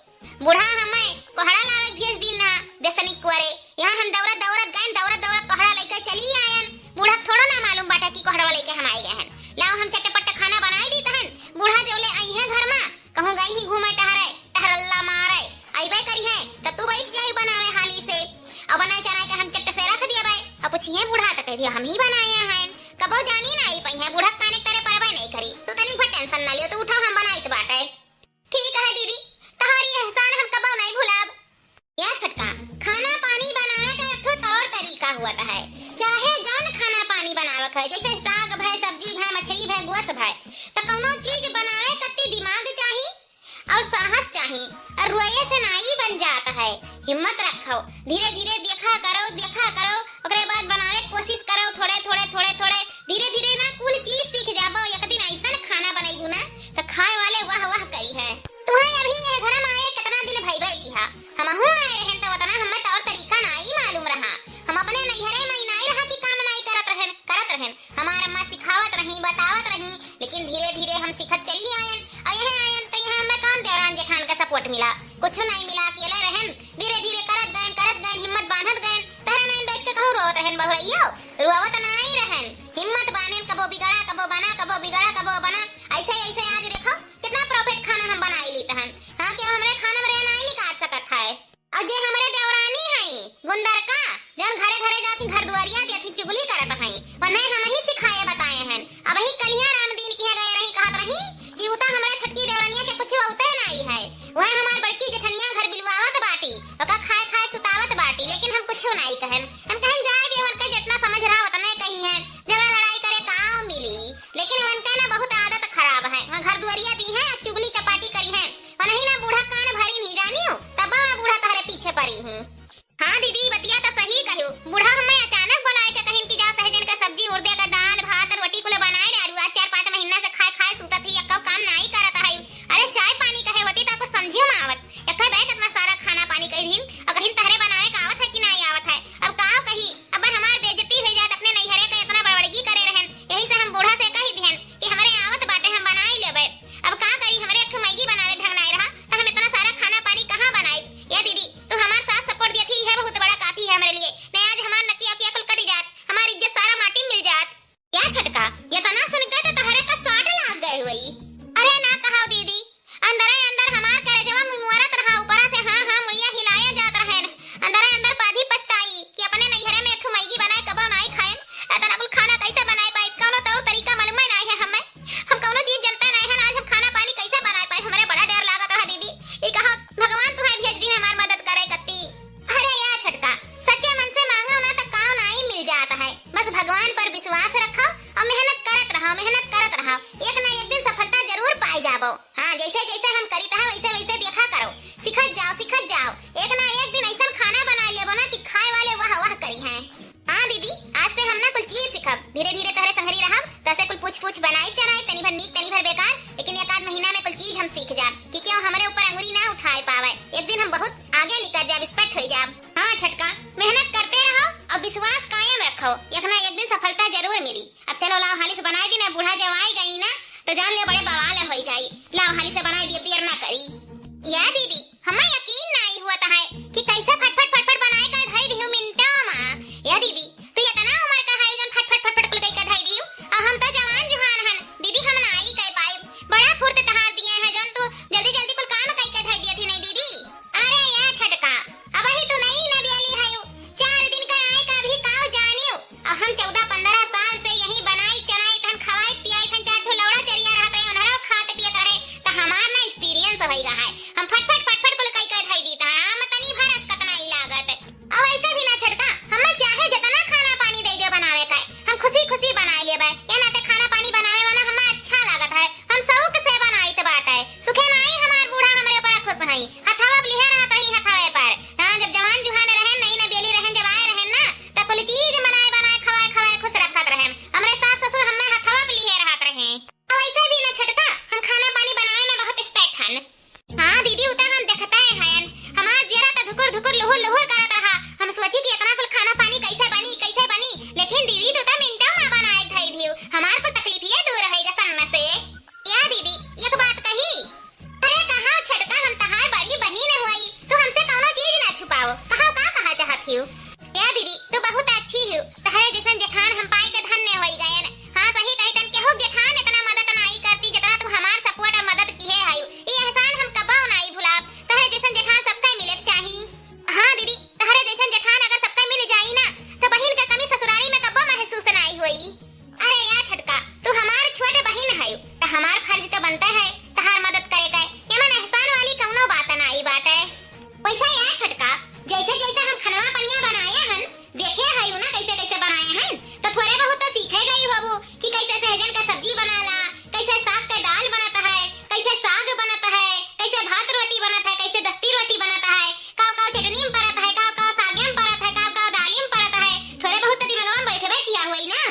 बूढ़ा हमें कोहड़ा लावे भेज दिन ना, देसनी कुआरे। यहाँ हम दौड़त दौड़त गए, दौड़त दौड़त कोहड़ा लेके चली आयन। बूढ़ा के थोड़ो ना मालूम बाटे कि कोहड़ा लेके हम आए गए हैं। लाओ हम चटपट खाना बनाई दीत हन। बूढ़ा जौले आई है घर मा, कहूँ गई ही घूमे टहरे, टहरल्ला मारे। अइबे करी है, त तू बैठ जाई बनावे हाली से। अब बनाए चनाए के हम चट से रख दिया बाय। अब पूछिए बूढ़ा त कह दिया हम ही बनाए हैं। कबो जानी ना आई पई है, बूढ़ा काने करे परबे नहीं करी। तू तनी भर tension ना लियो, तू उठा हम बनाइत बाटे। ठीक है दीदी, तहारी एहसान हम कबो नहीं भुलाब। या छोटका, खाना पानी बनावे का एक ठो तौर तरीका हुआ है, चाहे जौन खाना पानी बनावे का है, जैसे साग भय, सब्जी भय, मछली भय, गोस भय, तो कौनो चीज बनावे कत्ती दिमाग चाही और साहस चाही, और रोए से नाई बन जात है। हिम्मत रखो, धीरे धीरे देखा करो, देखा करो, ओकरे बाद बनावे के कोशिश करो, थोड़े थोड़े थोड़े थोड़े, धीरे धीरे ना कुल चीज सीख जाबो। एक दिन ऐसन खाना बनैबू ना, तो खाए वाले वाह वाह करी है। तुम्हें अभी ये घर में आए कितना दिन भइबे किहा, हमहू आए रहन तो उतना हमें तौर तरीका नाई मालूम रहा। हम अपने नैहरे में ही नाई रहा कि काम नाई करत रहन, करत रहन। हमार अम्मा सिखावत रही, बतावत रही, लेकिन धीरे धीरे हम सीखत चली आयन। और यहाँ आयन तो यहाँ हमें काम देवरान जेठान का support मिला, कुछ नाई मिला, अकेले रहन। धीरे धीरे करत गयन, करत गयन, हिम्मत बांधत गयन। तहरे नाई बैठ के कहूँ रोवत रहन बहुरैयो, रोवत नाई रहन। हिम्मत बांधन, कबो बिगड़ा, कबो बना, कबो बिगड़ा, कबो बना। ऐसे, ऐसे आज देखो, कितना perfect खाना हम बनाई लीत हन। हाँ, केहू हमरे खाना में रे नाई निकाल सकत है। और जे हमरे देवरानी हई, गुंदरका, जौन घरे घरे जाती, घर दुआरिया देती, चुगली करत हई, उन्हें हम ही सिखाए बताए हन। अब ही कलिया राम दीन किहाँ गए रही, कहत रही कि उ त हमरे छोटकी देवरानिया के कुछ औते नाई है, वह हमार बड़की जेठनिया घर बिलवावत बाटी, ओका खाए खाए सुतावत बाटी, लेकिन हम कुछ नाई कहन। हम कहन जाए दे, उनके जितना समझ रहा उतने कही है, झगड़ा लड़ाई करे काम मिली। लेकिन उनका ना बहुत आदत खराब है, वह घर दुआरिया दी है, चुगली चपाटी करी है, उन्हें ना बूढ़ा कान भरी नहीं जानियो, तब बूढ़ा तहरे पीछे परी ही। हाँ दीदी, बतिया तो सही कहो, बूढ़ा हमें अचानक बुलाए थे, कहिन कि जा सहजन का सब्जी, उड़दे का दाल, भात, रोटी कुल बनाए डालू, आज चार पाँच महीना से खाए खाए सूतत ही, एक्को काम नाई करत है। अरे चाय पानी कहे होती तो कुछ समझियो में आवत, एक्को बैठ इतना सारा खाना पानी कह दिन, और कहिन तहरे बनावे का आवत है कि नाई आवत है। अब का कही, अब हमार बेइज्जती हो जात, अपने नैहरे का इतना बड़बड़गी करे रहन, यही से हम बूढ़ा से कही दिहन कि हमरे आवत बाटे, हम बनाई लेबे। अब का करी, हमरे एक ठो मैगी बनावे ढंग नाई रहा, तो हम इतना सारा खाना पानी कहाँ बनाई? ए दीदी, तू हमार साथ support दिया हो, एक ना एक दिन सफलता जरूर मिली। अब चलो, लाओ हाली से बनाई दी ना, बूढ़ा जब आई गई ना, तो जान लियो बड़े बवाल होई जाई। लाओ हाली से बनाई दी, अब देर ना करी। या दीदी, हमें यकीन नाई हुआ है कि कैसे फटफट फटफट बनाए का धई दिहु मिनटों मा। या दीदी, तू इतना उम्र का है जन फटफट फटफट कुल कई का धई दिहु, और हम तो जवान जुहान हन दीदी, हम नाई कई पाई। बड़ा फुर्त तहार दिए हैं जन तू जल्दी जल्दी कुल काम कई का धई दिए थी नहीं दीदी। अरे या छटका, अबही तू नई नवेली हयू, चार दिन का आए का अभी काव जानियो। अब हम चौदह पन्द्रह साल से यही बनाई चनाई तहन खवाई पियाई तहन चार ठो लौड़ा चरिया रहत है, उन्हरो खात पियत रहे, त हमार ना experience होई रहा है। हम फटफट फटफट कुल कई कई धई दी, त हम तनी भरस कतना ही लागत। अब ऐसे भी ना छटका, हमें चाहे जितना खाना पानी दे दे बनावे का, हम खुशी खुशी बनाए लेबे। ये नाते खाना पानी बनावे वाला हमें अच्छा लागत है, हम शौक से बनाइत बाटे। सुखे नाई हमार बूढ़ा हमरे ऊपर खुश हई। हथवा अब लिहे रहत रही हथवे पर। हाँ, जब जवान जुहान रहन, नई नवेली रहन, जब आए रहन ना, त कुल चीज बनाए बनाए, खवाए खवाए खुश रखत रहन। हमरे सास ससुर हमें हथवा अब लिहे रहत रहे। और वैसे भी ना छटका, हम खाना पानी बनाए में बहुत expert हन। हाँ दीदी, उ त हम देखते हन। हमार जियरा त धुकुर धुकुर लुहुर लुहुर करत रहा। हम सोची कि इतना कुल खाना पानी कैसे बनी, कैसे बनी, लेकिन दीदी तू त मिनटों में बनाए धई दियो। हमार कुल तकलीफिये दूर होई गसन में से। या दीदी, एक बात कही? अरे कहा छटका, हम तहार बड़ी बहिन हुई, तू हमसे कौनो चीज ना छुपाओ, कहा का कहा चाहत हियो? या दीदी, तू बहुत अच्छी हियो, तहरे जैसन जेठान हम पाई के धन्य होई गयन। हाँ सही कही तन, केहू जेठान इतना मदद नाई करती जितना तू हमार support और मदद किहे हयू। ई एहसान हम कबो नाई भुलाब। तहरे जैसन जेठान सबके मिले के चाही। हाँ दीदी, तहरे जैसन जेठान अगर सबके मिल जाई ना, तो बहिन के कमी ससुरारी में कबो महसूस नाई होई। अरे या छटका, तू हमार छोट बहिन हयू, त हमार फर्ज त बनते है तहार मदद करे के। एमन एहसान वाली कौनो बात नाई बाटे। वैसा या छटका, जैसे जैसे हम खनवा पनिया बनाए हन, देखे हयू ना कैसे कैसे बनाए हन, त थोड़े बहुत त सीखे गई होबू कि कैसे सहजन का सब्जी बनाला, कैसे साग के दाल बनत है, कैसे साग बनत है, कैसे भात रोटी बनत है, कैसे दस्ती रोटी बनत है, काव काव चटनी में परत है, काव काव सागे में परत है, काव काव दाली में परत है, थोड़े बहुत त दिमागवा में बैठबे किया हुई ना।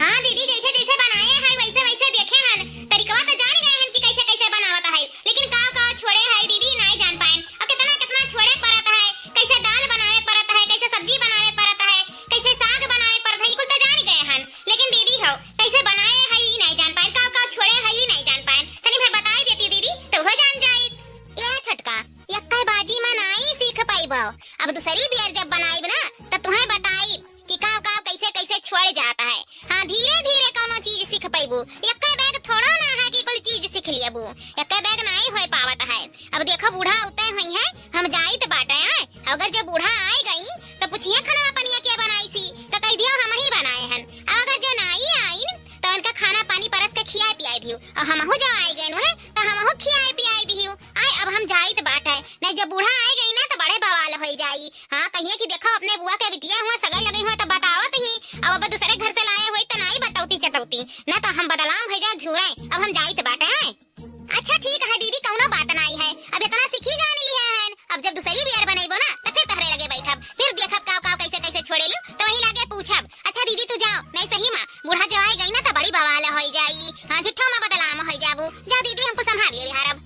हाँ दीदी, जैसे जैसे बनाए हैं वैसे वैसे देखे हन। तरीकवा तो जान गए हन कि कैसे कैसे बनावत है, लेकिन काव काव छोड़े है दीदी, नाई जान पाएन। और कितना कितना छोड़े परत है, कैसे दाल बनावे परत है, कैसे सब्जी बनावे परत है, कैसे साग बनावे परत है, ई कुल तो जान गए हन। लेकिन दीदी हो, कैसे बनाए है ई नाई जान पाएन, काव काव छोड़े है ई नाई जान पाएन। तनी भर बताई देती दीदी, तो हो जान जाई। ए छटका, यक्का बाजी में नाई सीख पाइबो। अब दूसरी बेर जब बनाइब ना, त तुहें बताइब कि काव काव कैसे कैसे छोड़ जात है। हाँ, धीरे धीरे कौनो चीज सीख पैबू। एक्के बैग थोड़ो ना है कि कुल चीज सीख लेबू। एक्के बैग नाई होए पावत है। अब देखो बूढ़ा उते हुई है, हम जाइत बाटे हैं। अगर जब बूढ़ा आए गई तो पूछिए खनवा पनिया के बनाई सी, तो कह दियो हम ही बनाए हन। अब अगर जो नाई आइन तो उनका खाना पानी परस के खियाए पियाए दियो। और हमहू जब आए गए हैं तो हमहू खियाए पियाए दियो। आए अब हम जाइत बाटे, नहीं जब बूढ़ा आए गई ना तो बड़े बवाल होई जाई। हाँ, कहिए कि देखो अपने बुआ के बिटिया हुआ, सगाई लगी हुआ तो बतावत ही। अब, अब दूसरे घर से लाए हुई तो नाई बतौती चतौती, ना तो हम बदलाम हो जाए झूरे। अब हम जाइत बाटे हैं। अच्छा ठीक है दीदी, कौनो बात नाई है, अब इतना सीखी जान ली है। अब जब दूसरी बियर बनैबो ना तो फिर तहरे लगे बैठब, फिर देखब काव काव कैसे कैसे छोड़ेलू तो वही लगे पूछब। अच्छा दीदी तू जाओ, नहीं सही माँ बूढ़ा जो आए गई ना तो बड़ी बवाल होई जाई। हाँ झूठो में बदलाम होई जाबू। जाओ दीदी हमको संभाल लिए बिहारब।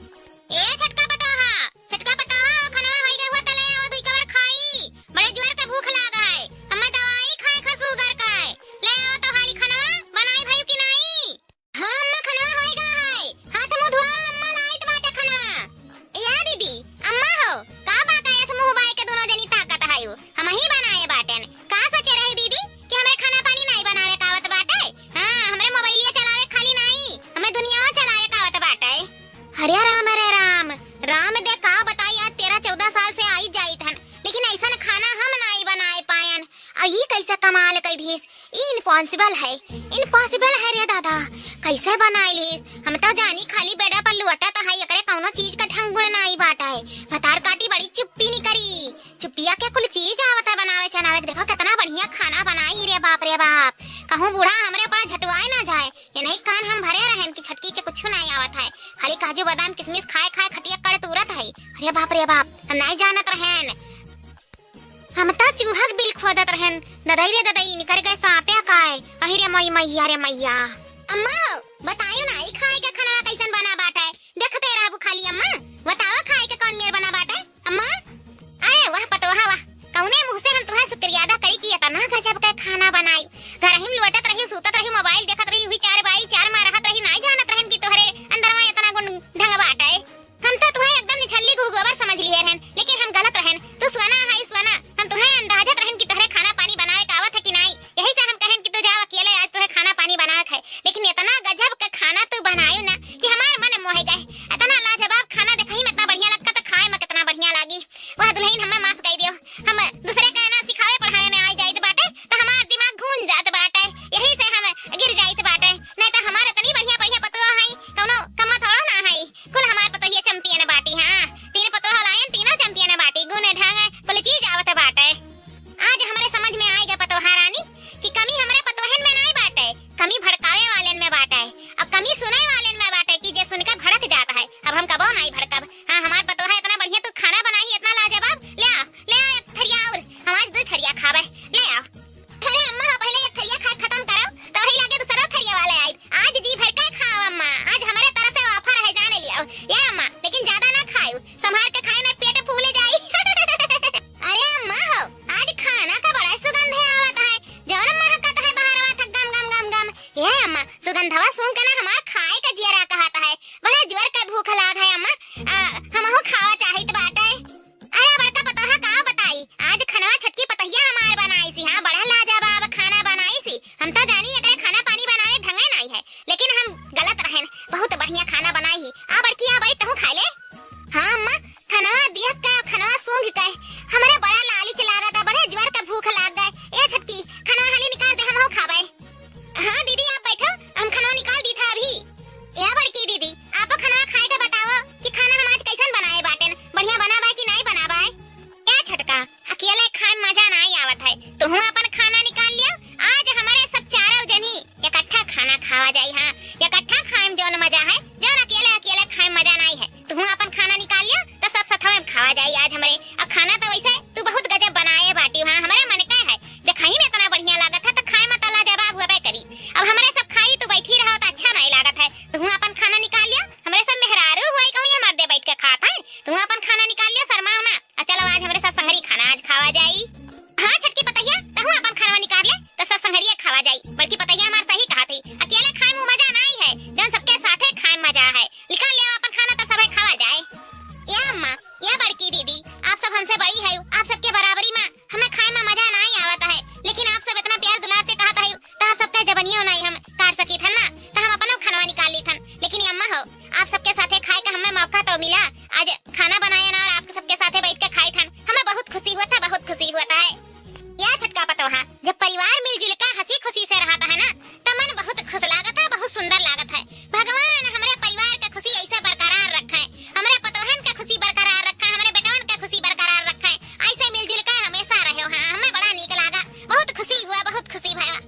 ए छोटका पतोहा, छोटका पतोहा, खनवा होई गए हुआ त ले आओ दुई कवर खाई। बड़े जोर के भूख लाग है। हमें दवाई खाए खा शुगर का है। ले आओ तो हाली खनवा बनाई भई कि नाई? हाँ अम्मा खनवा होई गए है। हाथ मुंह धोआ अम्मा लाइत बाटे खनवा। या दीदी, अम्मा हो, का बात है ऐसे मुंह बाए के दोनों जनी ताकत है यू? हम ही बनाए बाटेन। का सोचे रही दीदी कि हमरे खाना पानी नाई बनावे का आवत बाटे? हाँ, हमरे मोबाइलिया चलावे खाली नाई, हमें दुनिया चलावे का आवत बाटे। अरे राम, अरे राम, राम दे का बताई, आज तेरह चौदह साल से आई जाइत हन, लेकिन ऐसन खाना हम नाई बनाए पायन। आ ई कैसे कमाल कई दिस? ई impossible है, impossible है रे दादा, कैसे बनाए लिस? हम तो जानी खाली बेड़ा पर लुअटा तो है, एकरे कौनो चीज का ढंग गुण नाई बाटा है। भतार काटी बड़ी चुप्पी निकरी, चुप्पिया के कुल चीज आवत है बनावे चनावे के। देखो कितना बढ़िया खाना बनाई रे बाप रे बाप, कहूँ बूढ़ा हमरे ऊपर झटुआए ना जाए। ये नहीं कान हम भरे रहन कि छटकी के कुछ नहीं आवत है, खाली काजू बादाम किशमिश खाए खाए खटिया कड़ तुरत है। अरे बाप रे बाप, हम नहीं जानत रहन, हम तो चूहा के बिल खोदत रहन। ददई रे ददई, निकर गए सांपे काय। अहि रे मई मैया रे मैया। अम्मा हो, बतायो ना, ई खाए के खाना कैसन बना बाटे? देखते रहबू खाली अम्मा। बताओ खाए के कौन मेर बना बाटे? अम्मा? अरे वाह पतोहा वाह, कौने मुंह से हम तुम्हें शुक्रिया अदा करी कि इतना गजब के खाना बनाई। घरहिम लोटत रही, सूतत रही, मोबाइल देखत रही, उही चार बाई चार मा रहत रही, नाई जानत रहन कि तोहरे अंदरवा एतना गुण ढंग बाटे। हम तो तुहे एकदम निठल्ली गुहगोबर समझ लिहे रहन, लेकिन हम गलत रहन। तू सोना है सोना, हम तुहे अंदाजत रहन कि तोहरे खाना पानी बनावे का आवत है कि नाई। यही से हम कहन कि तू जाओ अकेले, आज तुहे खाना पानी बनावे के है। लेकिन एतना गजब के खाना तू बनायू ना कि हमार मन मोह गए। एतना लाजवाब खाना देखही में एतना बढ़िया लगता तो खाए में कितना बढ़िया लागी। वह दुल्हन हमें माफ कर दियो, हम दूसरे का ना सिखावे पढ़ावे में आई जाइत बाटे तो हमार दिमाग घूम जात बाटे, यही से हम गिर जाइत बाटे। नहीं तो हमार इतनी बढ़िया बढ़िया पतोह है, कौनो कम थोड़ो ना है। कुल हमार पतोहिया चैंपियन बाटी। हाँ, तीन पतोह लायन, तीनों चैंपियन बाटी, गुण ढंग कुल चीज आवत बाटे। आज हमरे समझ में आएगा पतोहा रानी कि कमी हमरे पतोहन में नहीं बाटे, कमी भड़कावे वालन में बाटे, अब कमी सुने वालन में बाटे कि जे सुन के भड़क जात है। अब हम कबो नहीं भड़कब। हाँ, हमार पतोहा इतना बढ़िया तू खाना बनाई, इतना लाजवाब। ले आ, ले आ एक थरिया और, हम आज दो थरिया खावे। ले आ। अरे अम्मा, हाँ, पहले एक थरिया खाए खत्म करो, तो वही लागे दूसरा थरिया वाले आई। आज जी भर के खाओ अम्मा, आज हमारे तरफ से ऑफर है, जाने लियो। ये अम्मा, लेकिन ज्यादा ना खाओ, संभाल के खाए ना पेट फूले जाई। अरे अम्मा हो, आज खाना का बड़ा सुगंध है आवत है, जवन महकत है बहरवा था गम गम गम गम। ये अम्मा, सुगंधवा सूंघ के ना हमार खाए का जियरा कहत है, बड़ा जोर के भूख लाग है अम्मा। आ, हमहू खावा चाहित बाटे। अरे बड़का पतोहा का बताई, आज खनवा छोटकी पतोहिया हमार बनाई सी, हाँ, बड़ा लाजवाब खाना बनाई सी। हम तो जानी एकरे खाना पानी बनाए ढंगे नहीं है, लेकिन हम गलत रहन, बहुत बढ़िया खाना बनाई ही। आ बड़की, आ बैठ, तहूँ खाए ले। हाँ अम्मा, खनवा दियत का, खनवा सूंघ के हमरे बड़ा लालिच लागत है, बड़े जोर के भूख लाग गए। ए छोटकी, खनवा हाली निकाल दे, हमहू खाबे। हाँ दीदी, आप बैठो, हम खनवा निकाल दी था अभी। या बड़की दीदी, आपो खनवा खाए के बताओ कि खाना हम आज कैसन बनाए बाटेन, बढ़िया बना बा कि नहीं बना बा? क्या छोटका, अकेले खाए में मजा नहीं आवत है, तुहू अपन खाना निकाल लियो। आज हमारे सब चारों जनी इकट्ठा खाना खावा जाई। हाँ, इकट्ठा खाए में जौन मजा है, जौन अकेले अकेले खाए में मजा नहीं है। तुहू अपन खाना निकाल लियो, तो सब सथवे में खावा जाई आज हमरे। अब खाना तो वैसे तू बहुत गजब बनाए बाटी, हाँ, हमरे मन के है, देखही में इतना बढ़िया लागत है, तो खाए में तो लाजवाब हुआ करी। अब हमरे सब खाई, तू बैठी रहो तो अच्छा नहीं लागत है। तुहू अपन खाना निकाल लियो, हमरे सब मेहरारू हुआ कहूँ ये मर्दे बैठ के खात है, तुहू अपन खाना निकाल लियो, शर्माओ ना। आ चलो आज हमरे साथ संगरी खाना आज खावा जाई। हाँ छोटकी पतोहिया, तहू अपन खाना निकाल ले, तब सब संगरिया खावा जाई। बड़की पतोहिया हमार सही कहा थी, अकेले खाए में मजा नहीं है, जौन सबके साथे खाए में मजा है। निकाल ले अपन खाना तब सबे खावा जाए। या अम्मा, या बड़की दीदी, आप सब हमसे बड़ी है, आप सबके बराबरी में हमें खाए में मजा नहीं आवत है, लेकिन आप सब इतना प्यार दुलार से कहत है, तो आप सबका जबनियो नहीं हम काट सकी थन ना, तो हम अपनो खानवा निकाल ली थन। लेकिन ये अम्मा हो, आप सबके साथे खाए का हमें मौका तो मिला, आज खाना बनाए ना और आप सबके साथे बैठ के खाए थन, हमें बहुत खुशी हुआ था, बहुत खुशी हुआ था है। या छोटका पतोहा, जब परिवार मिलजुल के हंसी खुशी से रहता है ना, तो मन बहुत खुश लागत है, बहुत सुंदर लागत है। भगवान हमरे परिवार के खुशी ऐसे बरकरार रखे, हमरे पतोहन के खुशी बरकरार रखे, हमरे बेटवन के खुशी बरकरार रखे, ऐसे मिलजुल के हमेशा रहे। हाँ, हमें बड़ा नीक लागा, बहुत खुशी हुआ, बहुत खुशी भया।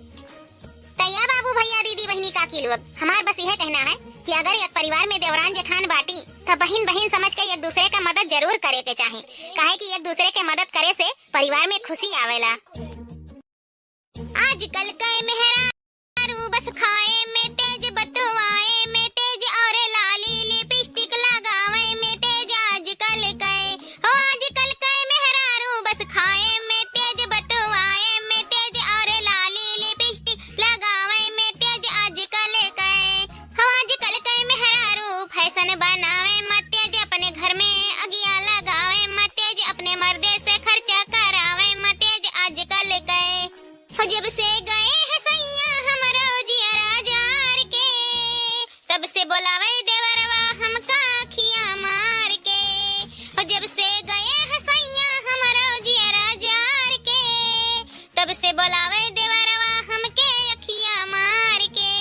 तैया बाबू, भैया, दीदी, बहिनी, काकी लोग, हमार बस यह कहना है कि अगर एक परिवार में देवरान जेठान बाटी, तो बहिन बहिन समझ के एक दूसरे का मदद जरूर करे के चाही, काहे कि एक दूसरे के मदद करे से परिवार में खुशी आवेला। आजकल के मेहरारू बस खाए में तेज, बतुआए में तेज, और लाली लिपस्टिक लगावे में तेज। आजकल के, हो आजकल के मेहरारू बस खाए में तेज, बतुआए में तेज, और लाली लिपस्टिक लगावे में तेज। आजकल के, हो आजकल के मेहरारू फैशन बनावे में तेज, अपने घर में अगिया लगावे में तेज, अपने मर्दे से खर्चा करावे में तेज। आजकल के, हो जब से गए हैं सैया हमरो जियरा जार के, तब से बोलावे देवरवा हमका अखिया मार के। हो जब से गए हैं सैया हमरो जियरा जार के, तब से बोलावे देवरवा हमके अखिया मार के।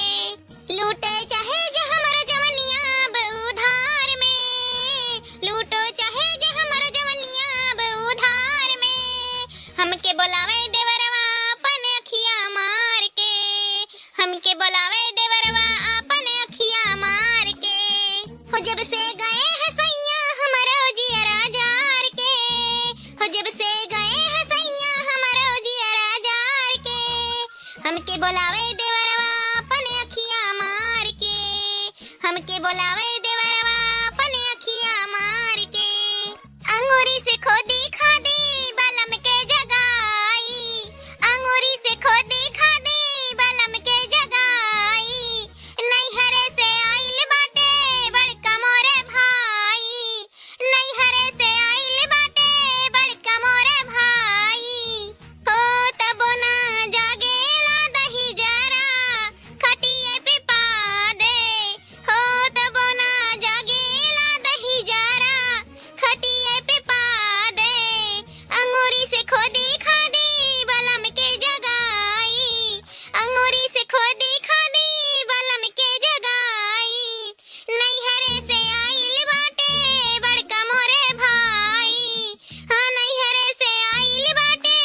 लूटे चाहे जे हमर जवनिया अब उधार में, लूटो चाहे जे हमर जवनिया अब उधार में, हमके बोलावे देवरवा अपन अखिया मार के, हमके बोलावे देवरवा अपन अखिया मार के। हो जब से गए हैं सैया हमरो जियरा जार के, हो जब से गए हैं सैया हमरो जियरा जार के, हमके बोलावे देवरवा अपन अखिया मार के, हमके बोलावे देवरवा अपन अखिया मार के। अंगूरी से खोदी खादी बलम के जगाई, खोदी खोदी बलम के जगाई, अंगूरी से खोदी खोदी बलम के जगाई। नैहरे से आइल बाटे बड़का मोरे भाई, हाँ, नैहरे से आइल बाटे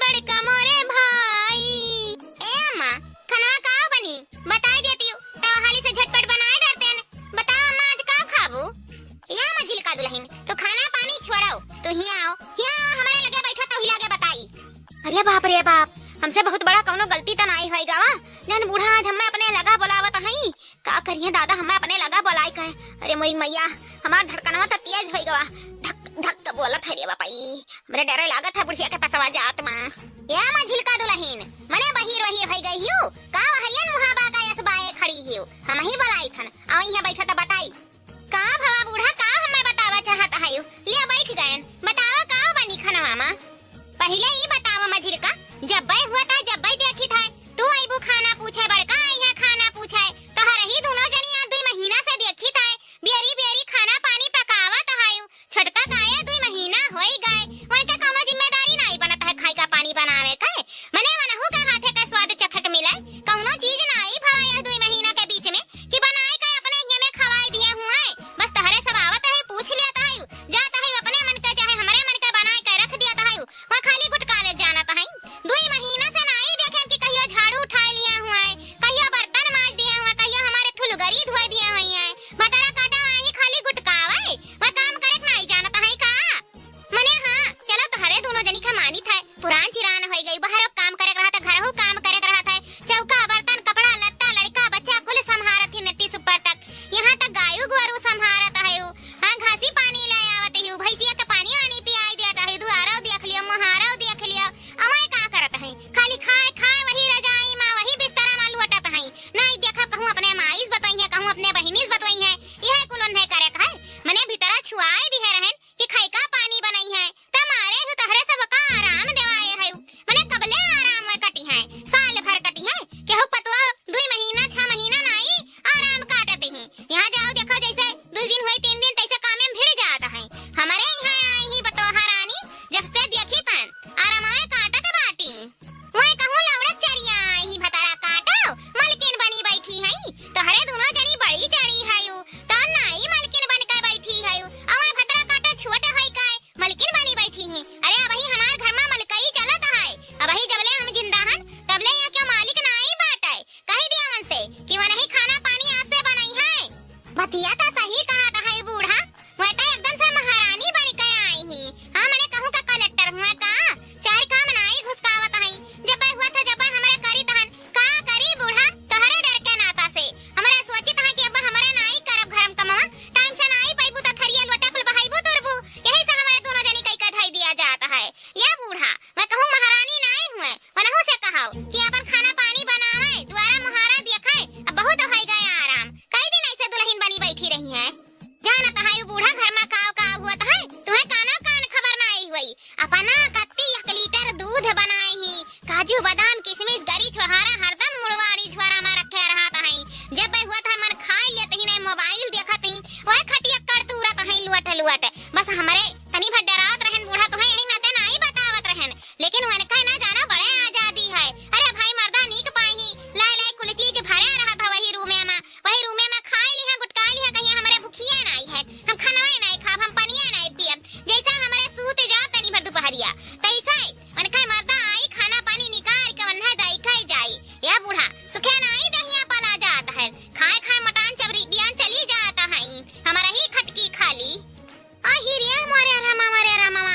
बड़का मोरे भाई। ए अम्मा, खाना का बनी? बताई देती, तो हाली से झटपट बनाए डरतेन। बताओ अम्मा, आज का खाबू? या अम्मा झिलका दुलहिन, तू खाना पानी छोड़ो, तू हियाँ आओ, हियाँ आओ, हमरे लगे बैठो, तो हिला के बताई। अरे बाप रे बाप, हमसे बहुत बड़ा कौनो गलती त नाई होई गवा, जौन बूढ़ा आज हमें अपने लगा बोलावत हई। का करिए दादा, हमें अपने लगा बोलाई के। अरे मोरी मैया, हमार धड़कनवा त तेज होई गवा, धक धक बोलत है रे बापाई। हमरे डरे लागत है बुढ़िया के पसवा जात मा। या अम्मा झिलका दुलहिन, मने बहिर वहिर होई गई हियो, का वहरियन मुहा बागा यस बाए खड़ी हियो? हमही बोलाई थन, आओ यहाँ बैठो त बताई। का भवा बूढ़ा, का हमें बतावा चाहत हयू? ले बैठ गयन, बतावा का बनी खनवा मा? पहिले ई बतावा मझिरका, जब्बे हुआ था जब्बे देखी था, तू अइबू खाना पूछे, बड़का आई है खाना पूछे, तोहर ही दोनों जनी आज दुई महीना से देखी था, बेरी बेरी खाना पानी पकावत हयू, छोटका काहे दुई महीना होई गए, उनके कौनो जिम्मेदारी नाई बनत है खाई का पानी बनावे के, मने वनहू के हाथे का स्वाद चखे के मिले, कौनो चीज नाई भवा यह दुई महीना के बीच में कि बनाए के अपने हिये में खवाई दिए हुए। बस तहरे सब आवत है, पूछ लेत है, जात है, अपने मन के चाहे हमरे मन के बनाए के रख दियत है, वह खाली गुटकावे के जानत है। दुई महीना से नाई देखेन कि कहियो झाड़ू उठाए लिया हुआ है, कहियो बर्तन माज दिया हुआ, कहियो हमारे ठुलगरी धोए दिया हुआ है। भतरा काटा आई खाली गुटकावे, वह काम करे के नाई जानत है का? मने हाँ, चलो तोहरे दोनों जनी का मानित है, पुरान चिरान होई गई, बहरो काम करे के रहत है, घरहू काम करे के रहत है, चौका, बर्तन, कपड़ा, लत्ता, लड़का, बच्चा कुल संभारत ही नट्टी सुपर तक, यहाँ तक गायू गोरू संभारत है उ। हाँ, घासी पानी ले आवत ही उ, भैंसिया के पानी वानी पियाई देत है, दुआरो देख लियो, मुहारो देख लियो, अमाए का करत है, खाली खाए खाए वही रजाई मा, वही बिस्तरा मा लोटत है। नाई देखा कहूँ अपने माईस बतोई है, कहूँ अपने बहिनीस बतोई है, यह कुल उन्हें करे के है। मने भीतरा छुआए दिहे रहन, कि खइका पानी बनई है, त मारे हु तहरे सब का आराम देवाए है। मने कबले आराम में कटी है, साल भर कटी है, केहू पतवा दुई महीना, छह महीना नाई आराम काटत ही। यहाँ जाओ देखो, जैसे दुई दिन हुई, तीन दिन, तैसे कामे में भिड़ जात है। हमरे यहाँ आई ही बतोहा रानी, जब से देखी तन आराम काटत बाटी। वै कहूँ लौड़त चरिया आई ही भतारा काटो, मलकिन बनी बैठी हई। तोहरे दुनो जनी बड़ी चढ़ी हयू, तब नाई मलकिन बन के बैठी हयू। अवै भतारा काटो छोट हई काय, मलकिन बनी बैठी ही। अरे अबही हमार घर मा मलकई चलत है, अबही जबले हम जिंदा हन, तबले यहाँ के मालिक नाई बाटे। कही दिया उनसे कि वनही खाना पानी आज से बनई है। बतिया त सही कहत है बूढ़ा, वै त एकदम से महारानी बन के आई ही। हाँ, मने कहूँ का कलेक्टर हुआ का? चार काम नाई घुसकावत हई। जब हुआ था, जब हमरे करी तहन का करी बूढ़ा? तोहरे डर के नाता से हमरे सोचित है कि अब हमरे नाई करब घरम कमवा, टाइम से नाई पैबू त थरिया लोटा कुल बहाइबू तुरबू। यही से हमरे दोनों जनी कई का धई दिया जात है। या बूढ़ा, वै कहूँ महारानी नाई हुए, वनहू से कहाओ कि अपन खाना पानी बनावे, दुआरा मुहारा देखे, अब बहुत होइ गए आराम। कई दिन ऐसे दुलहिन बनी बैठी रही है? जानत है उ बूढ़ा घर मा काव काव हुअत है, तुहे कानो कान खबर नाई हुई। अपना कत्ती एक लीटर दूध बनाई ही, काजू बादाम किशमिश गरी छोहारा हरदम मुड़वाड़ी झोरा मा रखे रहत है। जब हुअत है मन खाई लेत ही नहीं, मोबाइल देखत ही, वह खटिया कर तूरत है लुअट लुअट। बस हमरे तनी भर डरात रहन बूढ़ा, तुहे यही नाते नाई बतावत रहन। लेकिन वनका ना जाना बड़े आजादी है। अरे भाई मर्दा नीक पाई ही, लाए लाए कुल चीज भरे रहत है वही रूमे मा, वही रूमे मा खाए लिहा, गुटकाए लिहा, कहिया हमरे भुखिया नाई है, हम खनवे नाई खाब, हम पनिया नाई पियब। जैसे हमरे सूत जाओ तनी भर दुपहरिया, तैसे वनका मर्दा आई खाना पानी निकाल के वन्हे दाई खाई जाई। या बूढ़ा सुखे नाई दहिया पला जात है, खाए खाए मटान चबरी बियान चली जात है, हमारा ही खटकी खाली। अहि रे मोरे रामा, मोरे रामा,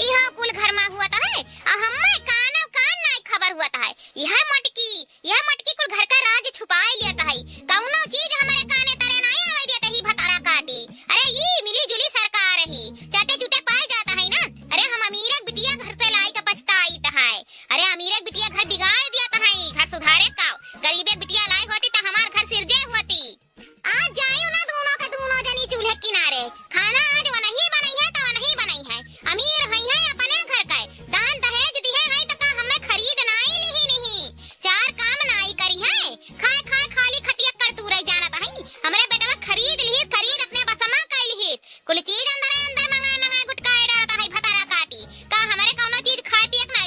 इहो कुल घर मा हुअत है, आ हम्मे कानो कान नाई खबर हुअत है। यह मटकी, यह मटकी कुल घर का राज छुपाए लियत है। कौनो चीज हमरे काने तरे नाई आवे देत ही भतारा काटी। अरे ई मिली जुली सरकार ही, चाटे चुटे पाए जात है ना। अरे हम अमीरे बिटिया घर से लाई के पछताइत है। अरे अमीरे बिटिया घर बिगाड़ दियत है, घर सुधारे का। गरीबे बिटिया लाई होती त हमार घर सिरजे होती। आज जाइयो ना दोनों के दोनों जनी चूल्हे किनारे। खाना आज वनही बनई है तो वनही बनई है। अमीर हई है अपने घर के। दान दहेज दिहे है तो का हमें खरीद नाई लिही नहीं। चार काम नाई करी है। खाए खाए खाली खटिया कर तू रह जानत है। हमरे बेटवा खरीद लिहिस, खरीद अपने बसमा कर लिहिस। कुल चीज अंदर अंदर मंगाए मंगाए गुटकाए डरत है भतारा काटी। का हमरे कौनो चीज खाए पिए के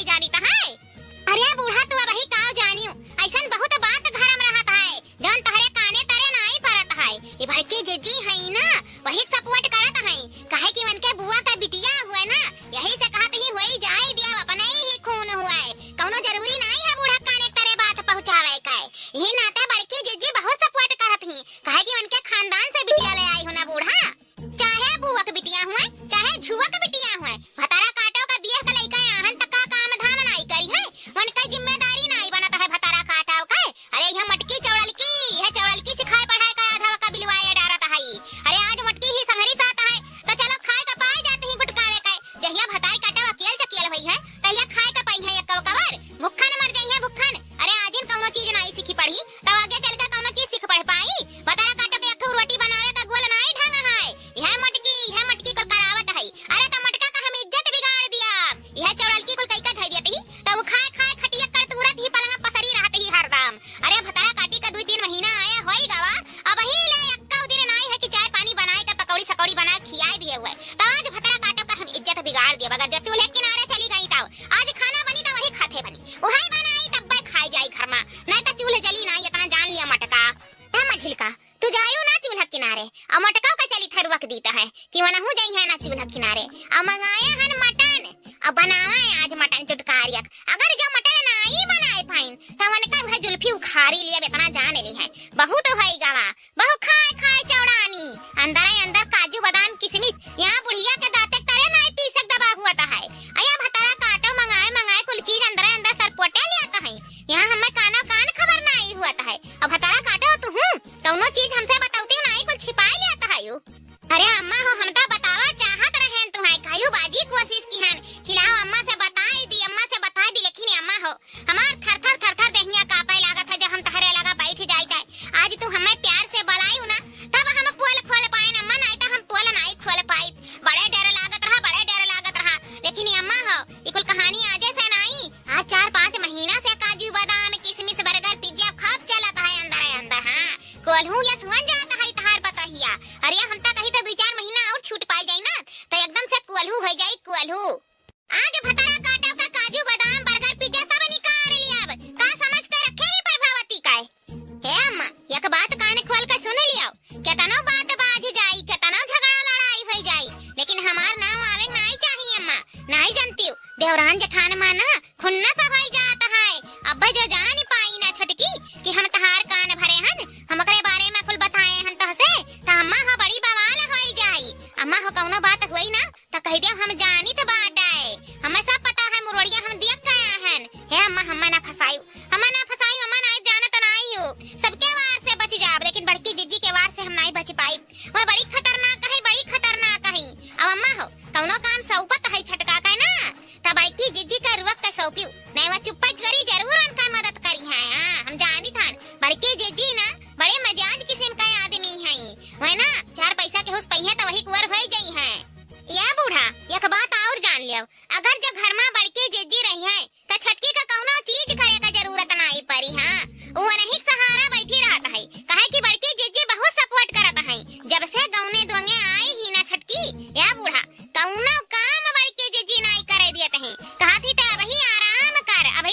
अगर जो मटन नाई बनाए पाइन, त उनका उहे जुल्फी उखारी लिया, इतना जान ली है। बहुत होई गवा, बहु खाए खाए चौड़ानी, अंदर अंदर काजू बादाम किशमिश, यहाँ बुढ़िया के दाँते तरे नाई पीसक दबा हुआ त है। अया भतारा काटो मंगाए मंगाए कुल चीज अंदर अंदर सरपोटे लिया त है। यहाँ हमें कानो कान खबर नाई हुआ त है। अब भतारा काटो तू हूँ, कौनो चीज हमसे बतौती नाई, कुल छिपाए लिया त है यू। अरे अम्मा हो, हम त बतावा चाहत रहेन तुहाई, कहियो बाजी कोशिश किहन कि लाओ अम्मा से बताई दी, अम्मा से बताई दी, लेकिन अम्मा हो, हमार थर थर थर थर देहिया कापे लागत है जब हम तहरे लगा बैठ जाइत है। आज तू हमें प्यार से बुलायू ना, तब हम पोल खोल पाएन अम्मा, नाई त हम पोल नाई खोल पाइत। बड़े डर लागत रहा, बड़े डर लागत रहा, लेकिन अम्मा हो, ई कुल कहानी आजे से नाई, आज चार पाँच महीना से काजू बादाम किशमिश बर्गर पिज्जा खूब चलत है अंदर अंदर। हाँ, कोल्हू या सुअन जात है तहार पतहिया। अरे हम त कही थे दुई चार महीना और छूट पाई जाई ना, त एकदम से कोल्हू हो जाई कोल्हू। आज भतारा काटा का काजू बादाम बर्गर पिज्जा सब निकाल लिया। अब का समझ के रखे ही प्रभावती काय? हे अम्मा, एक बात कान खोल के सुन लियो, केतनो बात बाझ जाई, केतनो झगड़ा लड़ाई हो जाई, लेकिन हमार नाव आवे नाई चाहिए अम्मा। नाई जानती हो, देवरान जेठान मा ना खुन्नस होइ जात है। अब्बे जो जान पाई ना छोटकी कि हम तहार कान भरे हन, हम ओकरे बारे मा कुल बताए हन तहसे, त अम्मा हो बड़ी बवाल होइ जाई। अम्मा हो कौनो बात हुई ना त कहि देउ हम जानित बाटे, हमें सब पता है, मुरड़िया हम देख के आए हन। हे अम्मा, हमें ना फसायू, हमें ना फसायू, अम्मा नाई जानत नाई हो, सबके वार से बच जाब, लेकिन बड़की जिज्जी के वार से हम नाई बच पाई। वह बड़ी खतरनाक है, बड़ी खतरनाक है। अब अम्मा हो, कौनो काम सौपत है छटका के ना, त बड़की जिज्जी के रुक के सौपियो, नहीं वह चुप्पा करी, जरूर उनका मदद करी है। हाँ, हम जानित हन, बड़की जिज्जी ना बड़े मजाज किस्म का आदमी है, वह ना चार पैसा के हुस पइहे त वही कुंवर होइ जाई है। या बूढ़ा, एक बात और जान लियो, अगर जो घर मा बड़की जिज्जी रही है, त छटकी का कौनो चीज करे का जरूरत नाई परी। हाँ, उ उन्हीं के सहारा बैठी रहत है, काहे कि बड़की जिज्जी बहुत support करत है। जब से गौने दोंगे आई ही ना छटकी, या बूढ़ा, कौनो काम बड़की जिज्जी नाई करे दियत है। कहत ही त अबही आराम कर, अब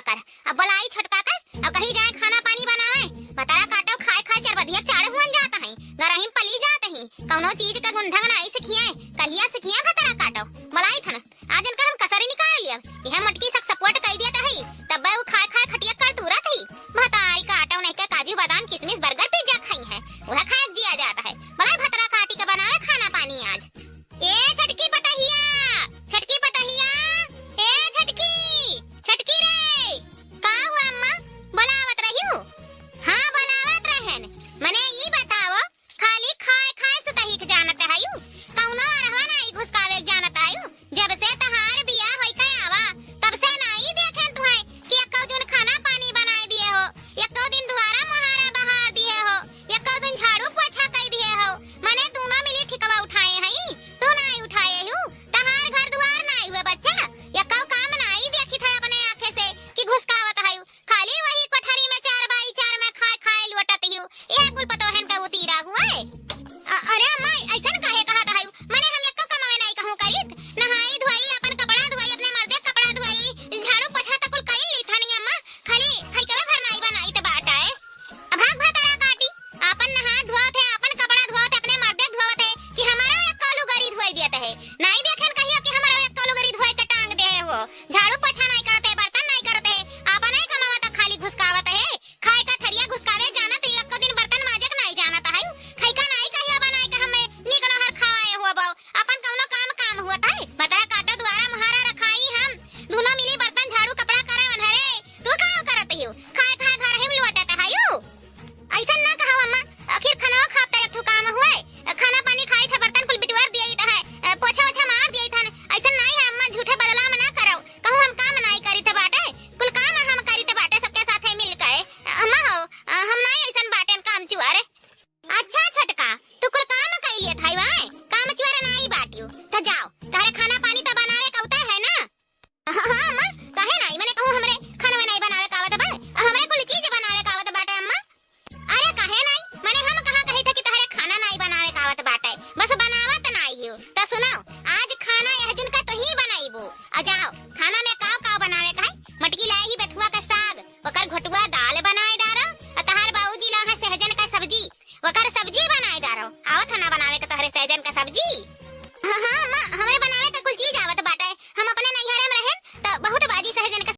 कर। अब बोलाई छोटका के, अब कहीं